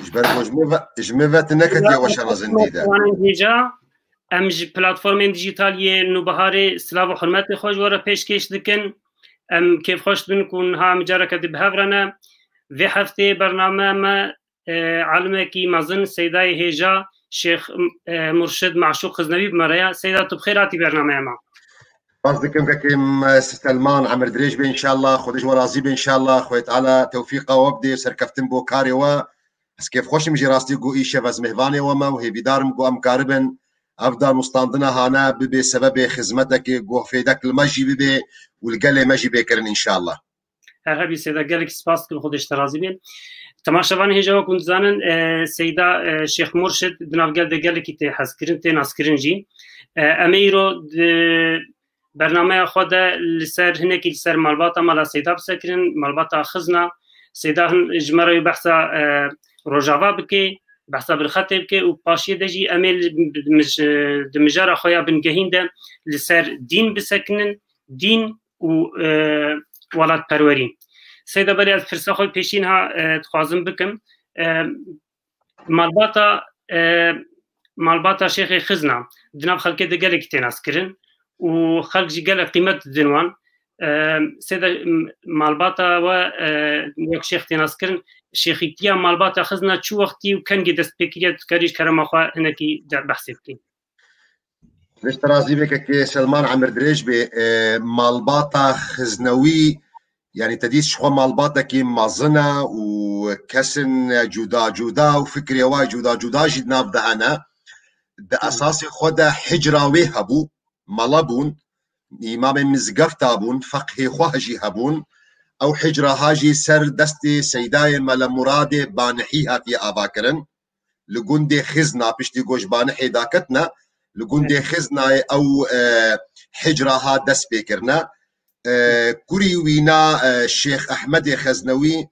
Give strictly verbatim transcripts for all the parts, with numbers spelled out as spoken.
Ji ber ku ji min ve, ji min ve tu neketiye weşana zindî de. Hêja, em ji platformên dîjîtal yê Nûbiharê silav û hurmetê xwe ji we re pêşkêş dikin. Em kêfxweş dibin ku niha em careke di bi hev re ne. Vê heftê bername me, e, alimekî mezin Seydayê Hêja Şêx, e, Murşid Maşûq Xiznewî bi me re ye. Seyda, tu bi xêr hatî bernameya me. Spas dikim kekê me Selman, emir dirêj be înşallah, Xwedê ji we razî be înşallah, Xwedê Teala tewfîqa we bidê, serkeftin bo karê we. Ez kêfxweş im jî rastî ku îşev ez mêvanê we me û hêvîdar im ku em karibin ev danûstandina hane bibe sebebê xizmetekê ku fêdek li me jî bibe û li gelê me jî bê kirin înşallah. Her hebî Seyda, gelekî spas dikim, Xwedê ji te razî be. Temaşevanê hêja, wek hûn dizanin, e, Seyda, e, Şêx Murşid di nav gel de gelekî tê hezkirin, tê naskirin jî. E, em ê îro di bernameya xwe de li ser, hinekî li ser malbata mala Seyda bisekirin, malbata xizna. Seyda hin ji me re wî behsa, e, Rojava bike, behsa Bilxetê bike û paşiyê de jî em ê li, di mij-, di mijara xwe ya bingehîn de li ser dîn bisekinin, dîn û, e, welatperwerî. Seyda, belê ez pirsa xwe pêşî niha, e, dixwazim bikim. E, malbata, e, malbata Şêxê Xizna di nav xelkê de gelekî tê naskirin û xelk jî gelek qîmet didin wan. E, Seyda, m-, malbata we, e, wek şêx tê naskirin, şêxîtiya malbata Xizna çi wextî û kengê dest pê kiriye, tu karî ji kerema xwe hinekî de behsê bikî? Ji te razî be kekê Selman, emir dirêj be. E, malbata Xiznewî, yanî te dît ji xwe malbatekî mezin e û kesin cuda cuda û fikrê wa cuda cuda jî di nav de hene. Di esasê xwe de hicra wê hebû, mala bûn, îmamê mizgefta bûn, feqhê xwe jî hebûn. Ew hicra ha jî ser destê Seydayê Mele Muradê Banihî hatiye avakirin. Li gundê Xizna, piştî ku ji Banihê daketine, li gundê Xiznayê ew, e, hicra ha dest pê kirine. E, kurî wîna, e, Şêx Ehmedê Xeznewî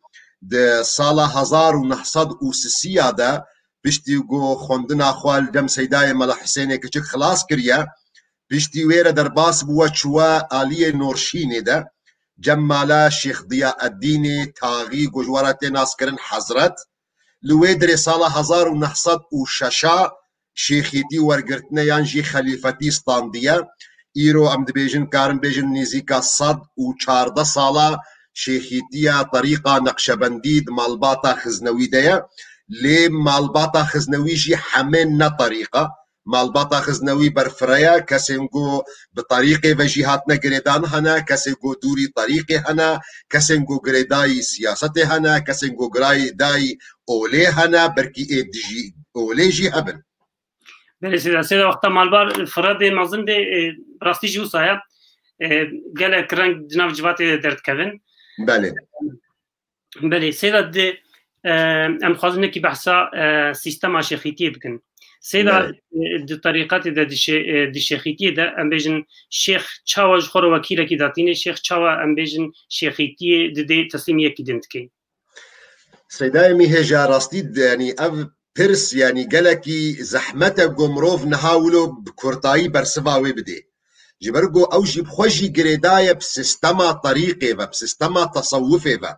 di sala hezar û neh sed û sisiya de, piştî ku xwendina xwe li dem Seydayê Mela Hisênê Kiçik xilas kiriye, piştî wê re derbas bûwe, çûwe aliyê Norşînê de, cem mala Şêx Diyaeddînê Taxî, ku ji we re tê naskirin Hezret. Li wê dirê sala hezar û neh sed û şeş a şêxîtî wergirtine yan jî xelîfetî standiye. Îro em dibêjin, karin bêjin nêzîka sed û çardeh sala şêxîtiya terîqa Neqşebendî di malbata Xiznewî de ye. Lê malbata Xiznewî jî heme ne terîq e. Malbata Xiznewî berfireye, kesên ku bi terîqê ve jî hatine girêdan hene, kesên ku dûrî terîqê hene, kesên ku girêdayî siyasetê hene, kesên ku girêdayî olê hene, belkî ê dijî olê jî hebin. Belê, Seyda, Seyda, wexta malbat firedê mezin bê, e, rastî jî wisa ye. E, gelek reng di nav civatê de derdikevin. Belê. Belê, Seyda, di, e, em dixwazin hinekî behsa, e, sîstema şêxîtiyê bikin. Seyda, Belê. e, di terîqetê de, di şê-, e, di şêxîtiyê de, em bêjin şêx çawa ji xwe re wekîlekî datîne, şêx çawa, em bêjin, şêxîtiyê didê teslîmiyekî din dike? Seydayê min hêja, rastî, yanî ev pirs, yanî gelekî zehmet e ku mirov niha wilo bi kurtayî bersiva wê bidê. Ji ber ku ew jî bi xwe jî girêdaye bi sistema terîqê ve, bi sistema tesewufê ve.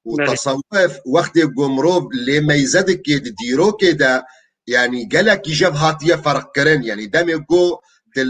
Û Belê. tesewuf wextê ku mirov lê meyze dike di dîrokê de, yanî gelekî jev hatiye ferqkirin. Yanî demê ku di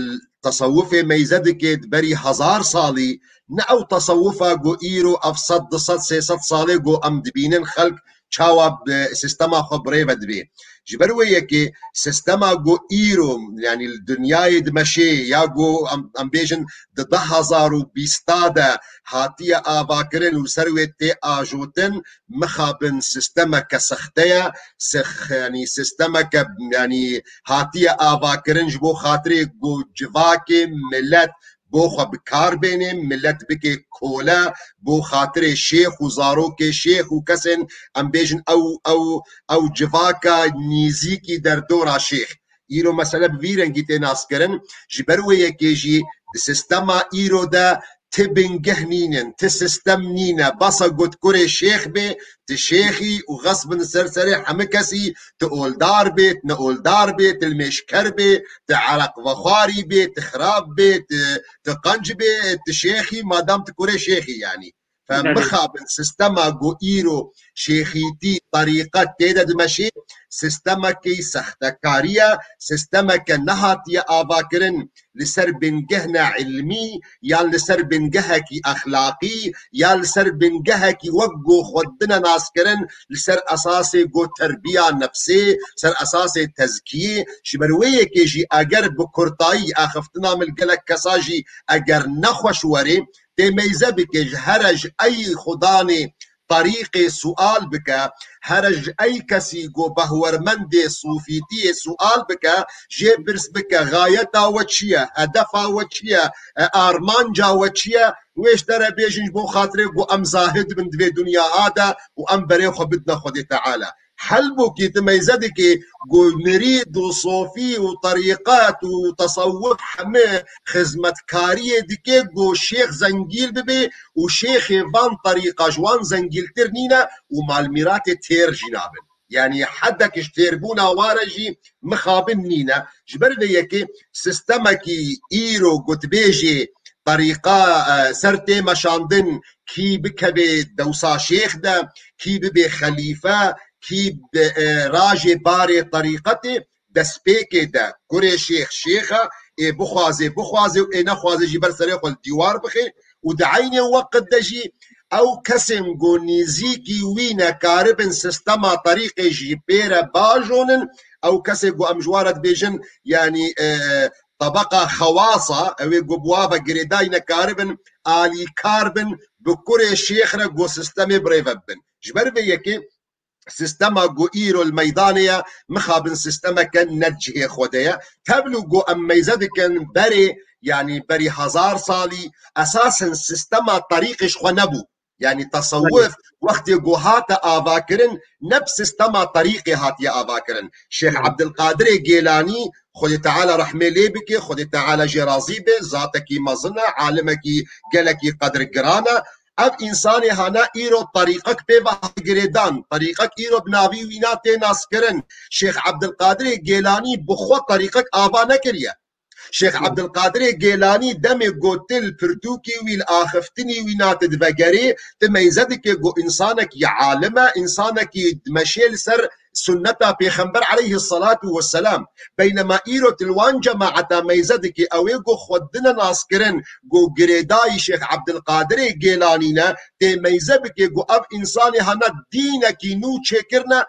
tesewufê meyze dike di berî hezar salî, ne ew tesewufa ku îro ev sed, du sed, sê sed salê ku em dibînin xelk çawa bi sîstema xwe bi rê ve dibê. Ji ber wê yekê sîstema ku îro, yanî li dinyayê dimeşê ya ku em, em bêjin di du hezar û bîsta de hatiye avakirin û ser wê tê ajotin, mixabin sîstemeke sexte ye, sex-, yanî sîstemeke, yanî hatiye avakirin ji bo xatirê ku civakê, milet bo xwe bi kar bênê, milet bike kole, bo xatirê şêx û zarokê şêx û kesên, em bêjin, ew, ew, ew civaka nêzîkî derdora şêx. Îro mesele bi vî rengî tê naskirin. Ji ber wê yekê jî di sîstema îro de ti bingeh nînin, ti sîstem nîne. Basa got kurê şêx bê, ti şêxî û xesbin ser serê hemî kesî, ti oldar bê, ti ne oldar bê, ti limêşker bê, ti ereqvexwarî bê, ti xirab bê, ti, ti qenc bê, ti şêxî, madam ti kurê şêxî yanî. Fe mixabin sistema ku îro şêxîtî, terîqet tê de dimeşê, sistemekî sextekarî ye, sistemeke nehatiye avakirin li ser bingehne ilmî, yan li ser bingehekî exlaqî, yan li ser bingehekî wek ku xwe dine naskirin, li ser esasê ku terbiya nefsê, ser esasê tezkiyê. Ji ber wê yekê jî eger bi kurtayî axiftina min gelek kesa jî eger nexweş were, tê meyze bike ji here ji ey xudanê terîqê sual bike, here ji ey kesî ku behwermendê sufîtiyê sual bike, jê pirs bike, gayeta we çi ye, hedefa we çi ye, e, armanca we çi ye, wê ji te re bêjin ji bo xatirê ku em zahid bin di vê dinya ha de û em berê xwe bidine Xwedê Teala. Helbûkî tu meyze dikê ku mirîd û sofî û terîqet û tesewuf heme xizmetkariyê dike ku şêx zengîl bibe û şêxê van terîqa ji wan zengîltir nîne û malmîratê têr jî nabin. Yanî hedek ji têrbûna ware jî mixabin nîne. Ji ber vê yekê sistemekî îro gotbêjê terîqa, e, ser tê meşandin, kî bikeve dewsa şêx de, kî bibe xelîfe, kî bi, e, rajê barê terîqetê, destpêkê de kurê şêx şêx e, ê bixwaze bixwaze û ê nexwaze jî ber serê xwe li dîwar bixe û di eynê weqt de jî ew kesên ku nêzîkî wî ne karibin sistema terîqê jî pê re bajonin, ew kesê ku em ji wan re dibêjin, yanî, e, tebeqa xewasa, ew ê ku bi wa ve girêdayî ne karibin alîkar bin bi kurê şêx re ku sistemê birêve bibin. Ji ber vê yekê sistema ku îro li meydanê ye, mixabin sistemeke ne cihê xwe de ye. Tevlû ku em meyze dikin berê, yanî berî hezar salî, esasen sistema terîqê ji xwe nebû. Yanî tesewuf wextê ku hate avakirin, ne bi sistema terîqê hatiye avakirin. Şêx Ebdilqadirê Gêlanî, Xwedê Teala rehmê lê bike, Xwedê Teala jê razî be, zatekî mezin e, alimekî gelekî qedirgiran e. Ev însanê hana îro terîqek pê ve hat girêdan. Terîqek îro bi navî wîna tê naskirin. Şêx Ebdilqadirê Gêlanî bi xwe terîqek ava nekiriye. Şêx Ebdilqadirê Gêlanî demê gotil pirtûkî wî li axiftinî wîna tu divegerê, tu meyze dike ku însanek ya alim e, însanekî dimeşê li ser sunneta Pêxember aleyhisselatu vesselam. Beynema îro tu li wan cemaeta meyze dike, ew ê ku xwe dine naskirin ku girêdayî Şêx Ebdilqadirê Gêlanî ne, tê meyze bike ku ev însanê hana dînekî nû çêkirine,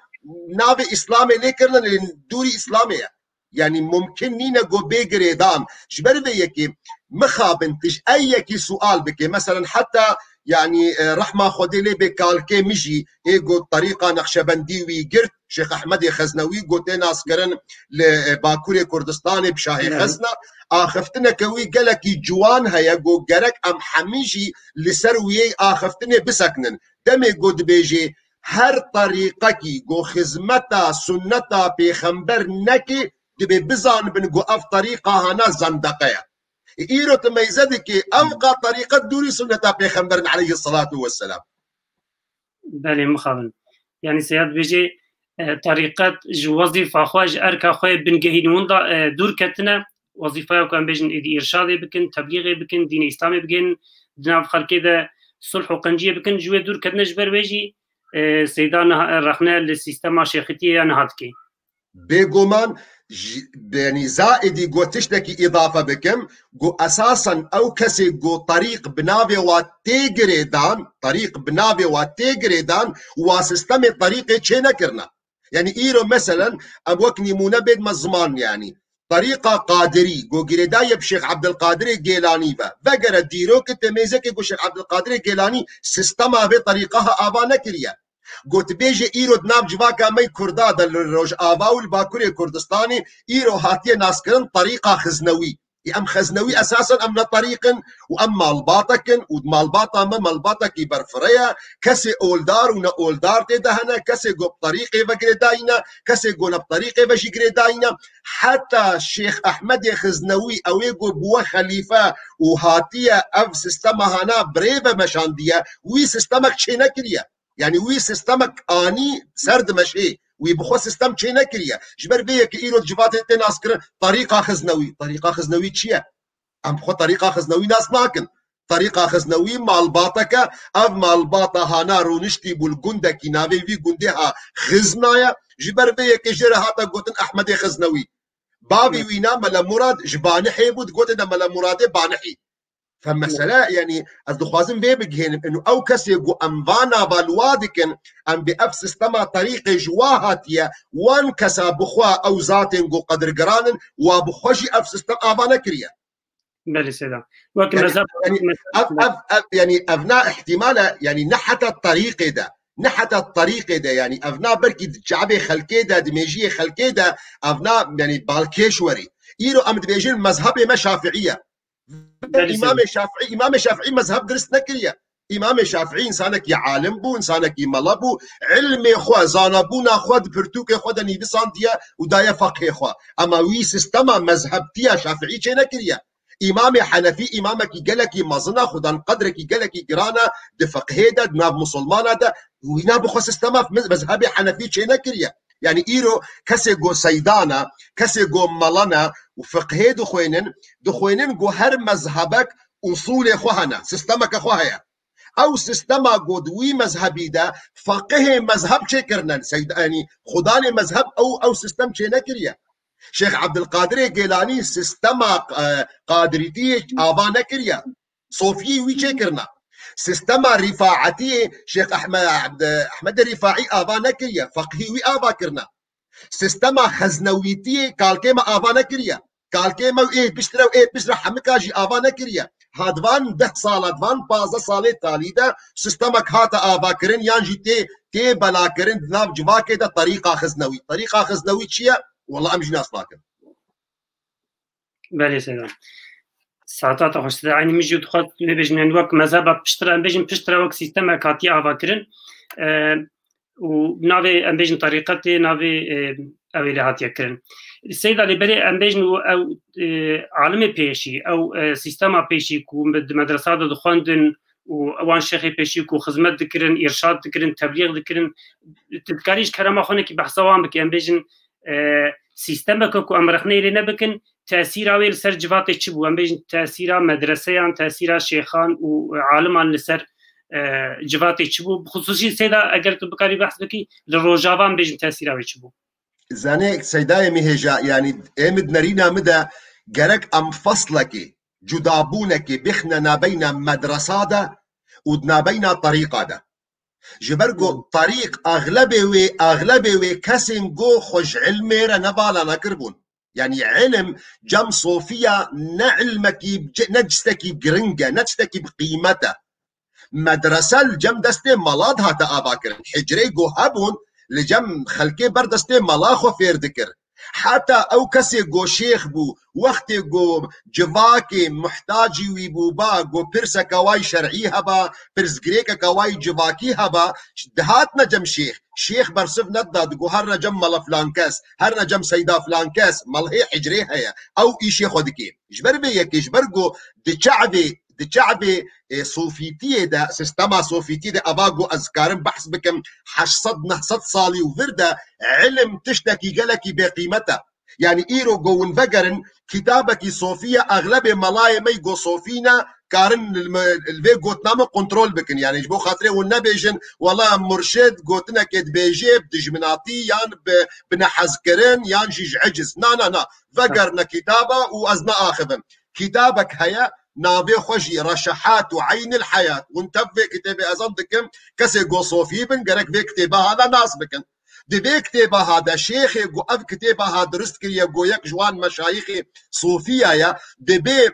navê Îslamê lê kirine, lê dûrî Îslamê ye. Yanî mumkin nîne ku bê girêdan. Ji ber vê yekê mixabin tu ji ey yekî sual bike. Meselen heta yanî, e, rehma Xwedê lê bê kalkê min jî ê ku terîqa Nexşebendî wî girt, Şêx Ehmedê Xeznewî ku tê naskirin li, e, Bakurê Kurdistanê bi Şahê Xezna, axiftineke wî gelekî ciwan heye ku gerek em hemî jî li ser wiyê axiftinê bisekinin. Demê ku dibêjê her terîqekî ku xizmeta sunneta Pêxember neke, dibê bizanibin ku ev terîqa hana zendeqe ye. Îro tu meyze dikê, ev qa terîqet dûrî sunneta Pêxember in aleyhisselatu vesselam. Belê, mixabin. Yanî Seyad dibêje, e, terîqet ji wezîfa xwe, ji erka xwe bingehîn winda, e, dûr ketine. Wezîfeya ku em bêjin êdî îrşadê bikin, teblîxê bikin, dînê Îslamê bigihînin di nav xelkê de sulh û qenciyê bikin, ji wê dûr ketine, ji ber wê jî, e, Seyda niha, rexne li sîstema şêxîtiyê ya niha dike. Bêguman, ji, yanî zaîdî ku tiştekî îdafe bikim, ku esasen ew kesê ku terîq bi navê wa tê girêdan, terîq bi navê wa tê girêdan, wa sistemê terîqê çê nekirine. Yanî îro meselen, em wek nîmûne bêdme ziman, yanî terîqa Qadirî, ku girêdayî ye bi Şêx Ebdilqadirê Gêlanî ve. Vegere dîrokê tê mêzekê ku Şêx Ebdilqadirê Gêlanî sistema vê terîqa ha ava nekiriye. Gotibêjê îro di nav civaka me yê Kurda de li Rojava û li Bakurê Kurdistanê îro hatiye naskirin terîqa Xiznewî. Ê em Xeznewî esasen em ne terîq in û em malbatek in û malbata me malbatekî berfireh e. Kesê oldar û ne oldar tê de hene, kesê ku bi terîqê ve girêdayî ne, kesê ku ne bi terîqê ve jî girêdayî ne. Heta Şêx Ehmedê Xiznewî, ew ê ku bûwe xelîfe û hatiye ev sistema hana birêve meşandiye, wî sistemek çênekiriye. Yanî wî sistemek anî ser dimeşê, wî bi xwe sistem çê nekiriye. Ji ber vê yekê îro di civatê tê naskirin terîqa Xiznewî. Terîqa Xiznewî çi ye? Em bi xwe terîqa Xiznewî nas nakin. Terîqa Xiznewî malbateke, ev malbata hana rûniştî bû li gundekî, navê wî gundê ha Xizna ye. Ji ber vê yekê jê re hate gotin Ehmedê Xiznewî. Bavî wî na Mele Murad ji Banihê bû, digotin de Mele Muradê Banihî. Fe mesele, yanî ez dixwazim vê bigihênim, inu ew kesê ku em va nava li wa dikin, em bi ev sistema terîqê ji wa hatiye, wan kesa bi xwe ew zatên ku qedirgiran in, wa bi xwe jî ev sistem ava nekiriye. Belê seyda. Wek Yanî, mezheb, yanî, ev, ev, ev, yanî, ev na ihtimal e, yanî, ne heta terîqê de, ne heta terîqê de, yanî, ev na belkî di çavê xelkê de, di mêjiyê xelkê de, ev na, yanî, balkêş werî. Îro em dibêjin mezhebê me Şafiî ye. Belê seyda. Îmamê Şafiî, Îmamê Şafiî mezheb dirist nekiriye. Îmamê Şafiî însanekî alim bû, însanekî mela bû, ilmê xwe, zanabûna xwe di pirtûkê xwe de nivîsandiye û daye feqhê xwe. Ema wî sistema mezhebtiya Şafiî çênekiriye. Îmamê Henefî îmamekî gelekî mezin e, xudan qedrekî gelekî giran e di feqhê de, di nav misilmana de, wîna bi xwe sistema mez-, mezhebê Henefî çênekiriye. Yanî îro kesê go seydan e, kesê go melan e û fiqhê dixwênin, dixwênin go her mezhebek usulê xwe hene, sistemeke xwe heye. Ew sistema go di wî mezhebî de feqihê mezheb çêkirine, seyda, yanî xudanê mezheb ew, ew sistem çênekiriye. Şêx Ebdilqadirê Gêlanî sistema, e, qadirîtiyê ava nekiriye. Sofiyê wî çêkirine. Sistema rîfaetiyê Şêx Ehme-, Ebd-, Ehmedê Rîfaî ava nekiriye. Feqhî wî ava kirine. Sistema xeznewîtiyê kalkê me ava nekiriye. Kalkê me ê piştre û ê piştre hemika jî ava nekiriye. Ha di van deh sala, di van pazdeh salê talî de sistemek hate avakirin yan jî tê, tê belakirin di nav civakê de terîqa xiznewî. Terîqa xiznewî çi ye? Wela em jî nas nakin. Belê seyda. Saeta te xweş. Seyda, eynî min jî dixwest bêjin, yani wek mezheba piştre, em bêjin piştre wek sîstemek hatiye avakirin. E, û navê, em bêjin, terîqetê navê, e, ew ê lê hatiye kirin. Seyda, lê berê em bêjin û ew, e, alimê pêşî, ew, e, sîstema pêşî ku me-, di medresa de dixwendin û wan şêxê pêşî ku xizmet dikirin, îrşad dikirin, teblîx dikirin, tu dikarî ji kerema xwe nekî behsa wan bikî. Em bêjin, e, sîstemeke ku em rexneyê lê nebikin, tesîra wê li ser civatê çi bû? Em bêjin tesîra medreseyan, tesîra şêxan û aliman li ser, e, civatê çi bû? Bi xusûsî seyda eger tu bikarî behs bikî, li Rojava em bêjin tesîra wê çi bû? Zanê seydayê min hêja, yanî ê min di nerîna min de gerek em feslekê, cudabûnekê bixine nabeyna medresa de û di nabeyna terîqa de. Ji ber ku Hmm. terîq, axlebê wê, axlebê wê kesên ku xwe ji ilmê re nevala nekiribûn. Yanî ilim cem sofiya ne ilmekî, ne tiştekî giring e, ne tiştekî bi qîmet e. Medrese li cem destê mela dihate avakirin. Hicreyê ku hebûn, li cem xelkê ber destê mela xwe fêr dikir. Heta ew kesê ku şêx bû, wextê ku civakê muhtacî wî bûba, ku pirseke wayî şer'î heba, pirsgirêkeke wayî civakî heba, dihatine cem şêx. Şêx bersiv nedida, digo, "Herine cem mela filan kes, herine cem seyda filan kes, melhê hicrê heye, ew îşê xwe dikê." Ji ber vê yekê, ji ber ku di çavê, di çavê, e, sofîtiyê de, sistema sofîtiyê de, eva ku ez karim behs bikim, heşt sed neh sed salî û vir de, ilim tiştekî gelekî bêqîmet e. Yanî îro ku hûn vegerin, kitabekî sofî ye, exlebê melayê me yî ku sofî ne, karin li me, li vê gotina me kontrol bikin. Yanî ji bo xatirê hûn nebêjin, wela murşid gotinekê dibêjê bi dijminatî yan bi, bi nehezkirin yan jî ji eciz. Na, na, na. Vegerine kitaba û ez naaxivim. Kitabek heye, navê xwe jî Reşehat û Eynil Heyat. Hûn tev vê kitêbê ez em dikim, kesê ku sofî bin, gerek vê kitêba hada nas bikin. Di vê kitêba ha de şêxê ku ev kitêba ha dirist kiriye, ku yek ji wan meşayixê sofiya ye, dibê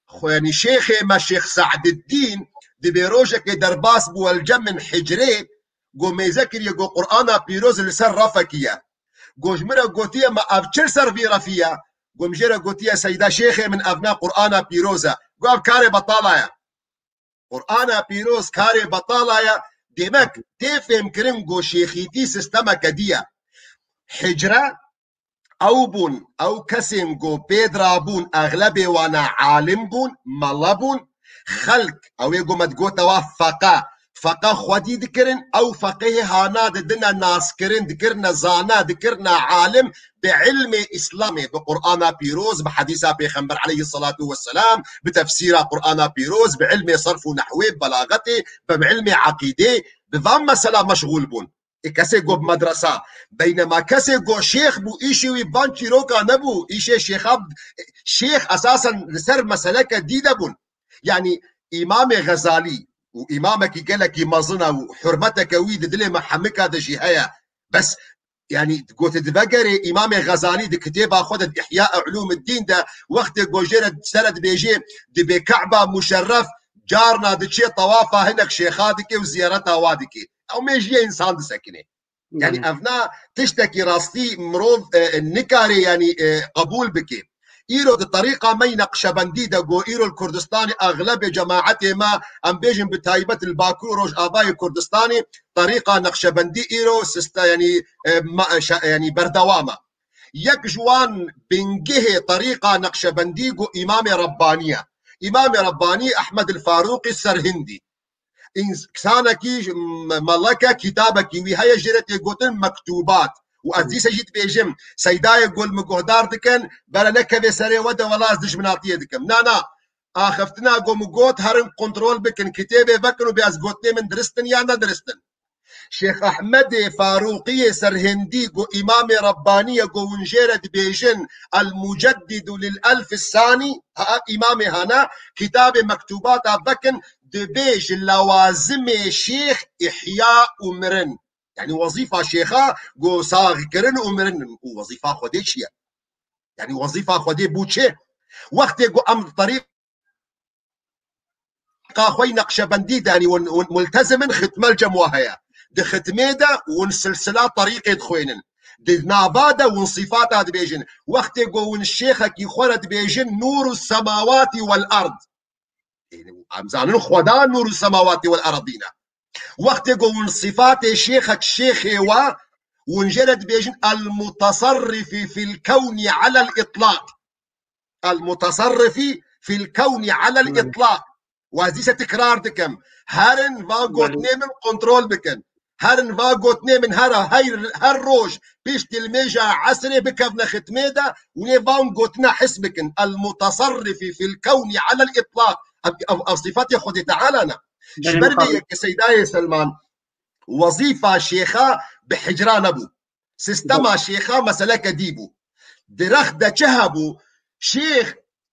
xwe, yanî şêxê me Şêx Se'diddîn, dibê rojekê derbas bû el cem min hicrê, ku mêze kiriye, ku Qur'ana pîroz li ser refekî ye. Ku ji min re gotiye, "Me ev çi li ser vî refî ye?" Ku min jê re gotiye, "Seyda şêxê min, ev ne Qur'ana pîroz e." Ku ev karê betala ye. Qur'ana pîroz karê betala ye. Demek tê fêmkirin ku şêxîtî sistemeke dî ye. Hicre, ew bûn, ew kesên ku pê dirabûn, exlebê wana alim bûn, mela bûn. Xelk, ew ê ku me digote wa feqe, Feqa xwedî dikirin, ew feqihê hana didine naskirin, dikirine zana, dikirine alim bi ilmê Îslamê, bi Qur'ana pîroz, bi hedîsa Pêxember aleyhisselatu vesselam, bi tefsîra Qur'ana pîroz, bi ilmê serf û nehwê, bi belaxetê, bi, bi ilmê eqîdê, bi van mesela meşxûl bûn. Ê, kesê ku bi medresa, beynema kesê ku şêx bû, îşê wî van çîroka nebû, îşê şêxa, şêx esasen li ser meseleke dî de bûn. Yanî Îmamê Xezalî û îmamekî gelekî mezin e û hurmeteke wî di dilê me hemika de jî heye. Bes, yanî, gotê divegerê Îmamê Xezalî di kitêba xwe de, di Ihya Ulûmiddîn de, wextê ku jê re sere dibêjê, dibê Ka'ba muşerref, carna diçê tewafa hinek şêxa dike û ziyareta wa dike. Ew mêjiye însan disekine. Yanî, Hı hı. Ev na tiştekî rastî mirov, e, nikare, yanî, e, qebûl bike. Îro di terîqa me yî Neqşebendî de, ku îro li Kurdistanê exlebê cemaetê me, em bêjin bi taybet li Bakur û Rojavayê Kurdistanê, terîqa Neqşebendî îro siste, yanî, e, ma-, şa-, yanî berdewam e. Yek ji wan bingehê terîqa Neqşebendî ku Îmamê Rebbanî ye. Îmamê Rebbanî Ehmed el Farûqî Serhindî. Însanekî, m-, meleke, kitabekî wî heye, jê re tê gotin Mektûbat. Û ez dîse jî dibêjim, Seydayê ku li min guhdar dikin, bere nekeve serê we de, wela ez dijminatiyê dikim. Na, na. Axiftina ku min got, herin kontrol bikin, kitêbê vekin û bê ez gotinê min dirist in ya nedirist in. Şêx Ehmedê Farûqiyê Serhindî ku Îmamê Rebbanî ye, ku hûn jê re dibêjin El Muceddidu lil Elf Sanî, ha, ev îmamê hana, kitabê mektûbata vekin, dibê ji lewazimê şêx ihya û mirin. Yanî wezîfa şêxa ku saxkirin û mirin û wezîfa Xwedê çi ye? Yanî wezîfa Xwedê bû çi? Wextê ku em di terîqa xwe yî Neqşebendî de, yanî hûn, hûn multezim in, xitme li cem we heye. Di xitmê de hûn silsila terîqê dixwênin. Di nava de hûn sifata dibêjin. Wextê ku hûn şêxekî xwe re dibêjin, Nûru semawatî wel erd. Em zanin Xweda nûrû semawatî wel eradî ne. Wextê ku hûn sifatê şêxek şêxê we, hûn jê re dibêjin el mutasarrifî fil kewnî alel îtlaq. El mutasarrifî fil kewnî alel îtlaq. Waz dîse tikrar dikim. Herin van gotinê min kontrol bikin. Herin va gotinê min hera her, her roj pişt dilmêja esrê bikevne xitmê de û nê van gotina his bikin. El mutasarrifî fil kewnî alel îtlaq. Ev, ev, ev sifatê Xwedê Teala ne. Ji ber vê yekê Seydayê Selman wezîfa şêxa bi hicra nebû. Sistema şêxa meseleke dî bû. Di rex de çi hebû? Şêx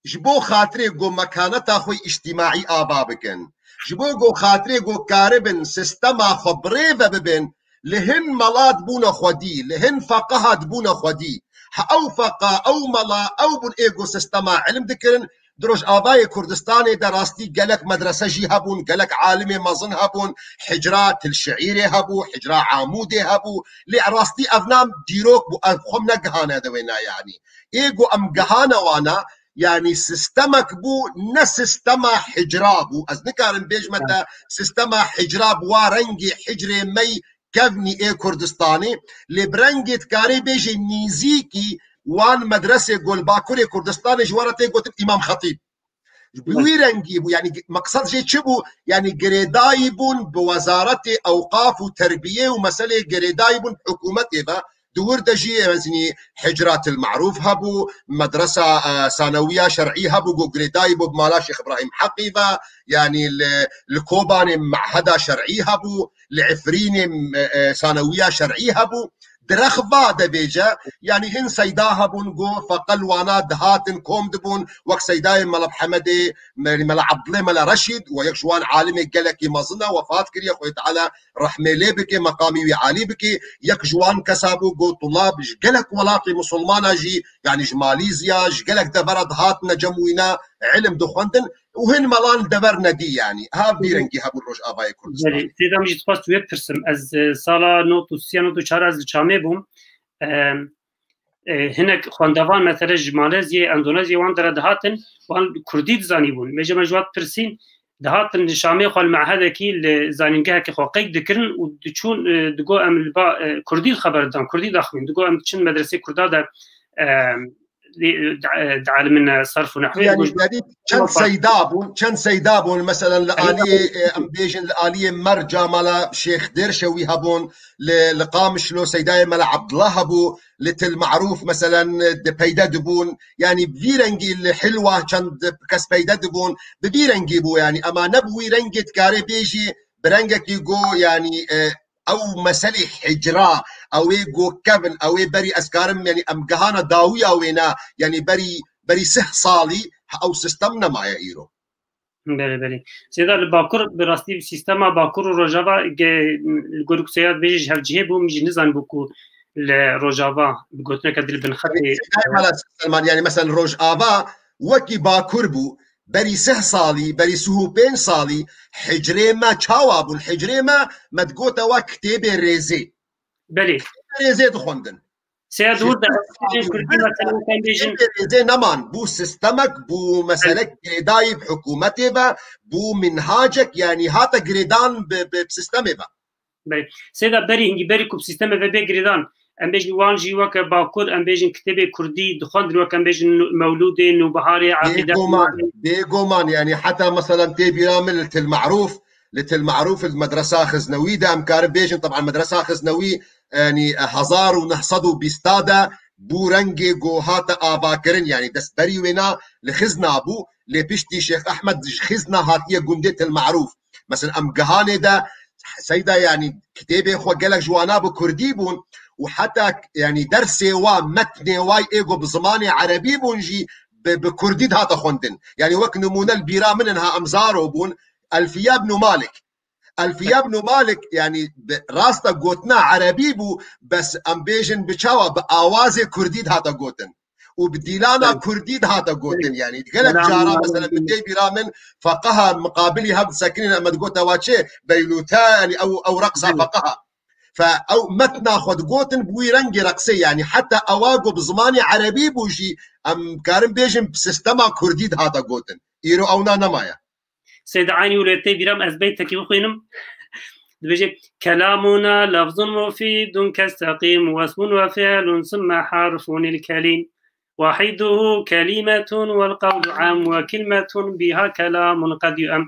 ji bo xatirê ku mekaneta xwe îctîmaî ava bikin, ji bo ku xatirê ku karibin sistema xwe bi rê ve bibin, li hin mela dibûne xwedî, li hin feqeha dibûne xwedî. Ha ew feqa, ew mela, ew bûn ê ku sistema ilim dikirin. Di Rojavayê Kurdistanê de rastî gelek medrese jî hebûn, gelek alimê mezin hebûn, hicra Til Şiîrê hebû, hicra Amûdê hebû. Lê rastî ev nam dîrok bû, ev xwe negihane de wêna yanî. Ê ku em gihane wana, yanî sistemek bû, ne sistema hicra bû. Ez nikarim bêjme te sistema hicra bi wa rengê hicrê me yî kevnî ê Kurdistanê, lê bi rengê dikarê bêjê nîzîkî wan medresê ku li Bakurê Kurdistanê ji we re tê gotin Îmam Xetîb. Bi wî rengî bû, yanî meqsed jê çi bû? Yanî girêdayî bûn bi Wezaretê Ewqaf û Terbiyê û meselê girêdayî bûn bi hikûmetê ve. Di wir de jî mezinî Hicratil Marûf hebû, medresa, e, sanawiya şer'î hebû, ku girêdayî bû bi mala Şêx Îbrahîm Heqî ve, yanî li, li Kobanê meheda şer'î hebû, li Efrînê, e, e, sanawiya şer'î hebû. Di rex va de bêje, yanî hin seyda hebûn ku feqel wana dihatin, kom dibûn, wek seydayê Mela Mihemedê, me-, Mela Ebdilê, Mela Reşîd, we yek ji wan alimê gelekî mezin e, wefat kiriye, Xwedê Teala rehmê lê bike, meqamî wî alî bike. Yek ji wan kesa bû, got, tulab ji gelek welatê misilmana jî, yanî ji Malîzya, ji gelek devera dihatine cem wîna, ilim dixwendin û hin melan dever nedî, yanî ha vî rengî hebû Rojavayê Kurdistan. Belê, sêda min jî dixwest wê bipirsim. Ez, e, sala nod û sê nod û çar ez li Çamê bûm. E, e, hinek xwendevan, mesele ji Malezyê, Endonezyê wan dere dihatin, wan Kurdî dizanîbûn. Mêje me ji wan dipirsîn, dihatin li Şamê xwe li mehedekî, li zanîngehekê xwe qeyk dikirin û diçûn, e, digo em li ba, e, Kurdî xeber didan, Kurdî daxwîn, digo em diçin medresê Kurda de, e, di, di, di alimin, e, sarf û nehwê Yani, dibêjin. Te dît çend seyda bûn, çend seyda bûn, meselen, li Seyda aliyê, bûn. e, em bêjin, li aliyê Merca mala Şêx Dêrşewî hebûn, li, li Qamişlo seydayê mela Abdullah hebû, li Til Marûf, meselen, di peyde dibûn, yani, bi vî rengî li Hilwa çend kes peyde dibûn, bi vî rengî bû, yani, ema ne bi wî rengê dikarê bêjî, bi rengekî go, yani, e, ew meselê hicra, ew ê go kevin, ew ê berî ez karim, yani, em gehana dawiya wêna, yani, berî, berî sih salî, ew sistem nemaye îro. Belê, belê. Seyda, li Bakur, bi rastî sîstema Bakur û Rojava ge-, li gor ku Seyda dibêje ji hevcihê bû, min jî nizanibû ku li Rojava bi gotineke dil bin xetê. Seyda, mala Selman, yani, meselen, Rojava wekî Bakur bû, berî sih salî, berî sih û pênc salî, hicrê me çawa bûn? Hicrê me, me digote wa kitêbê rêzê. Belê. Kitêbê rêzê dixwendin. Seyda, ji wir de, sih salî, kurdî, mesela, wek em bêjin. Kitêbê rêzê neman. Bû sistemek, bû meselek girêdayî bi hikûmetê ve, bû minhacek, yani hate girêdan bi, bi, bi sistemê ve. Belê. Seyda, berî hingî, berî ku bi sîstemê ve bê girêdan, em bêjin wan jî weke Bakur, em bêjin kitêbê kurdî dixwendin, wek em bêjin nu-, Mewlûdê, Nûbiharê, Aqîde. Bêguman, bêguman, yani heta, meselen, tê bîra min li Til Marûf, li Til Marûf, li medresa Xiznewî de em karin bêjin, teban medresa Xiznewî, yani, hezar û neh sed û bîst de bû rengê go hate avakirin, yani, destberî wêna li Xizna bû, lê piştî Şêx Ehmed ji Xizna hatiye gundê Til Marûf. Mesela, em gihanê de Seyda, yani, kitêbê xwe gelek ji wana bi kurdî bûn û heta, yani, dersê wa, metnê wa ê ku bi zimanê erebî bûn jî bi, bi kurdî dihate xwendin. Yani, wek nimûne li bîra min in ha, em zaro bûn, Elfiye ibn Malik. Elfiye ibn Malik, yani, bi rasta gotina erebî bû, bes em bêjin bi çawa, bi awazê kurdî dihate gotin. Û bi dîlana kurdî dihate gotin, yani. Gelek cara, mesela, min tê bîra min feqeha miqabilî hev disekinin, em digote wa çi? Beylûte, yani, ew, ew reqsa feqeha. Fe ew metna xwe digotin bi wî rengî reqsê, yani, heta ewa ku bi zimanê erebî bû jî, em karin bêjin bi sistema kurdî dihate gotin. Îro ewna nemaye. Seyda, eynî wilo tê bîra min, ez beytekî bixwînim. Dibêje: "Kelamuna lafzun mufidun kesteqîm, wesmun ve fi'lun sümme harfun il kelim. Wahiduhu kelimetun vel qawlu am ve kilmetun biha kelamun qed yu'em."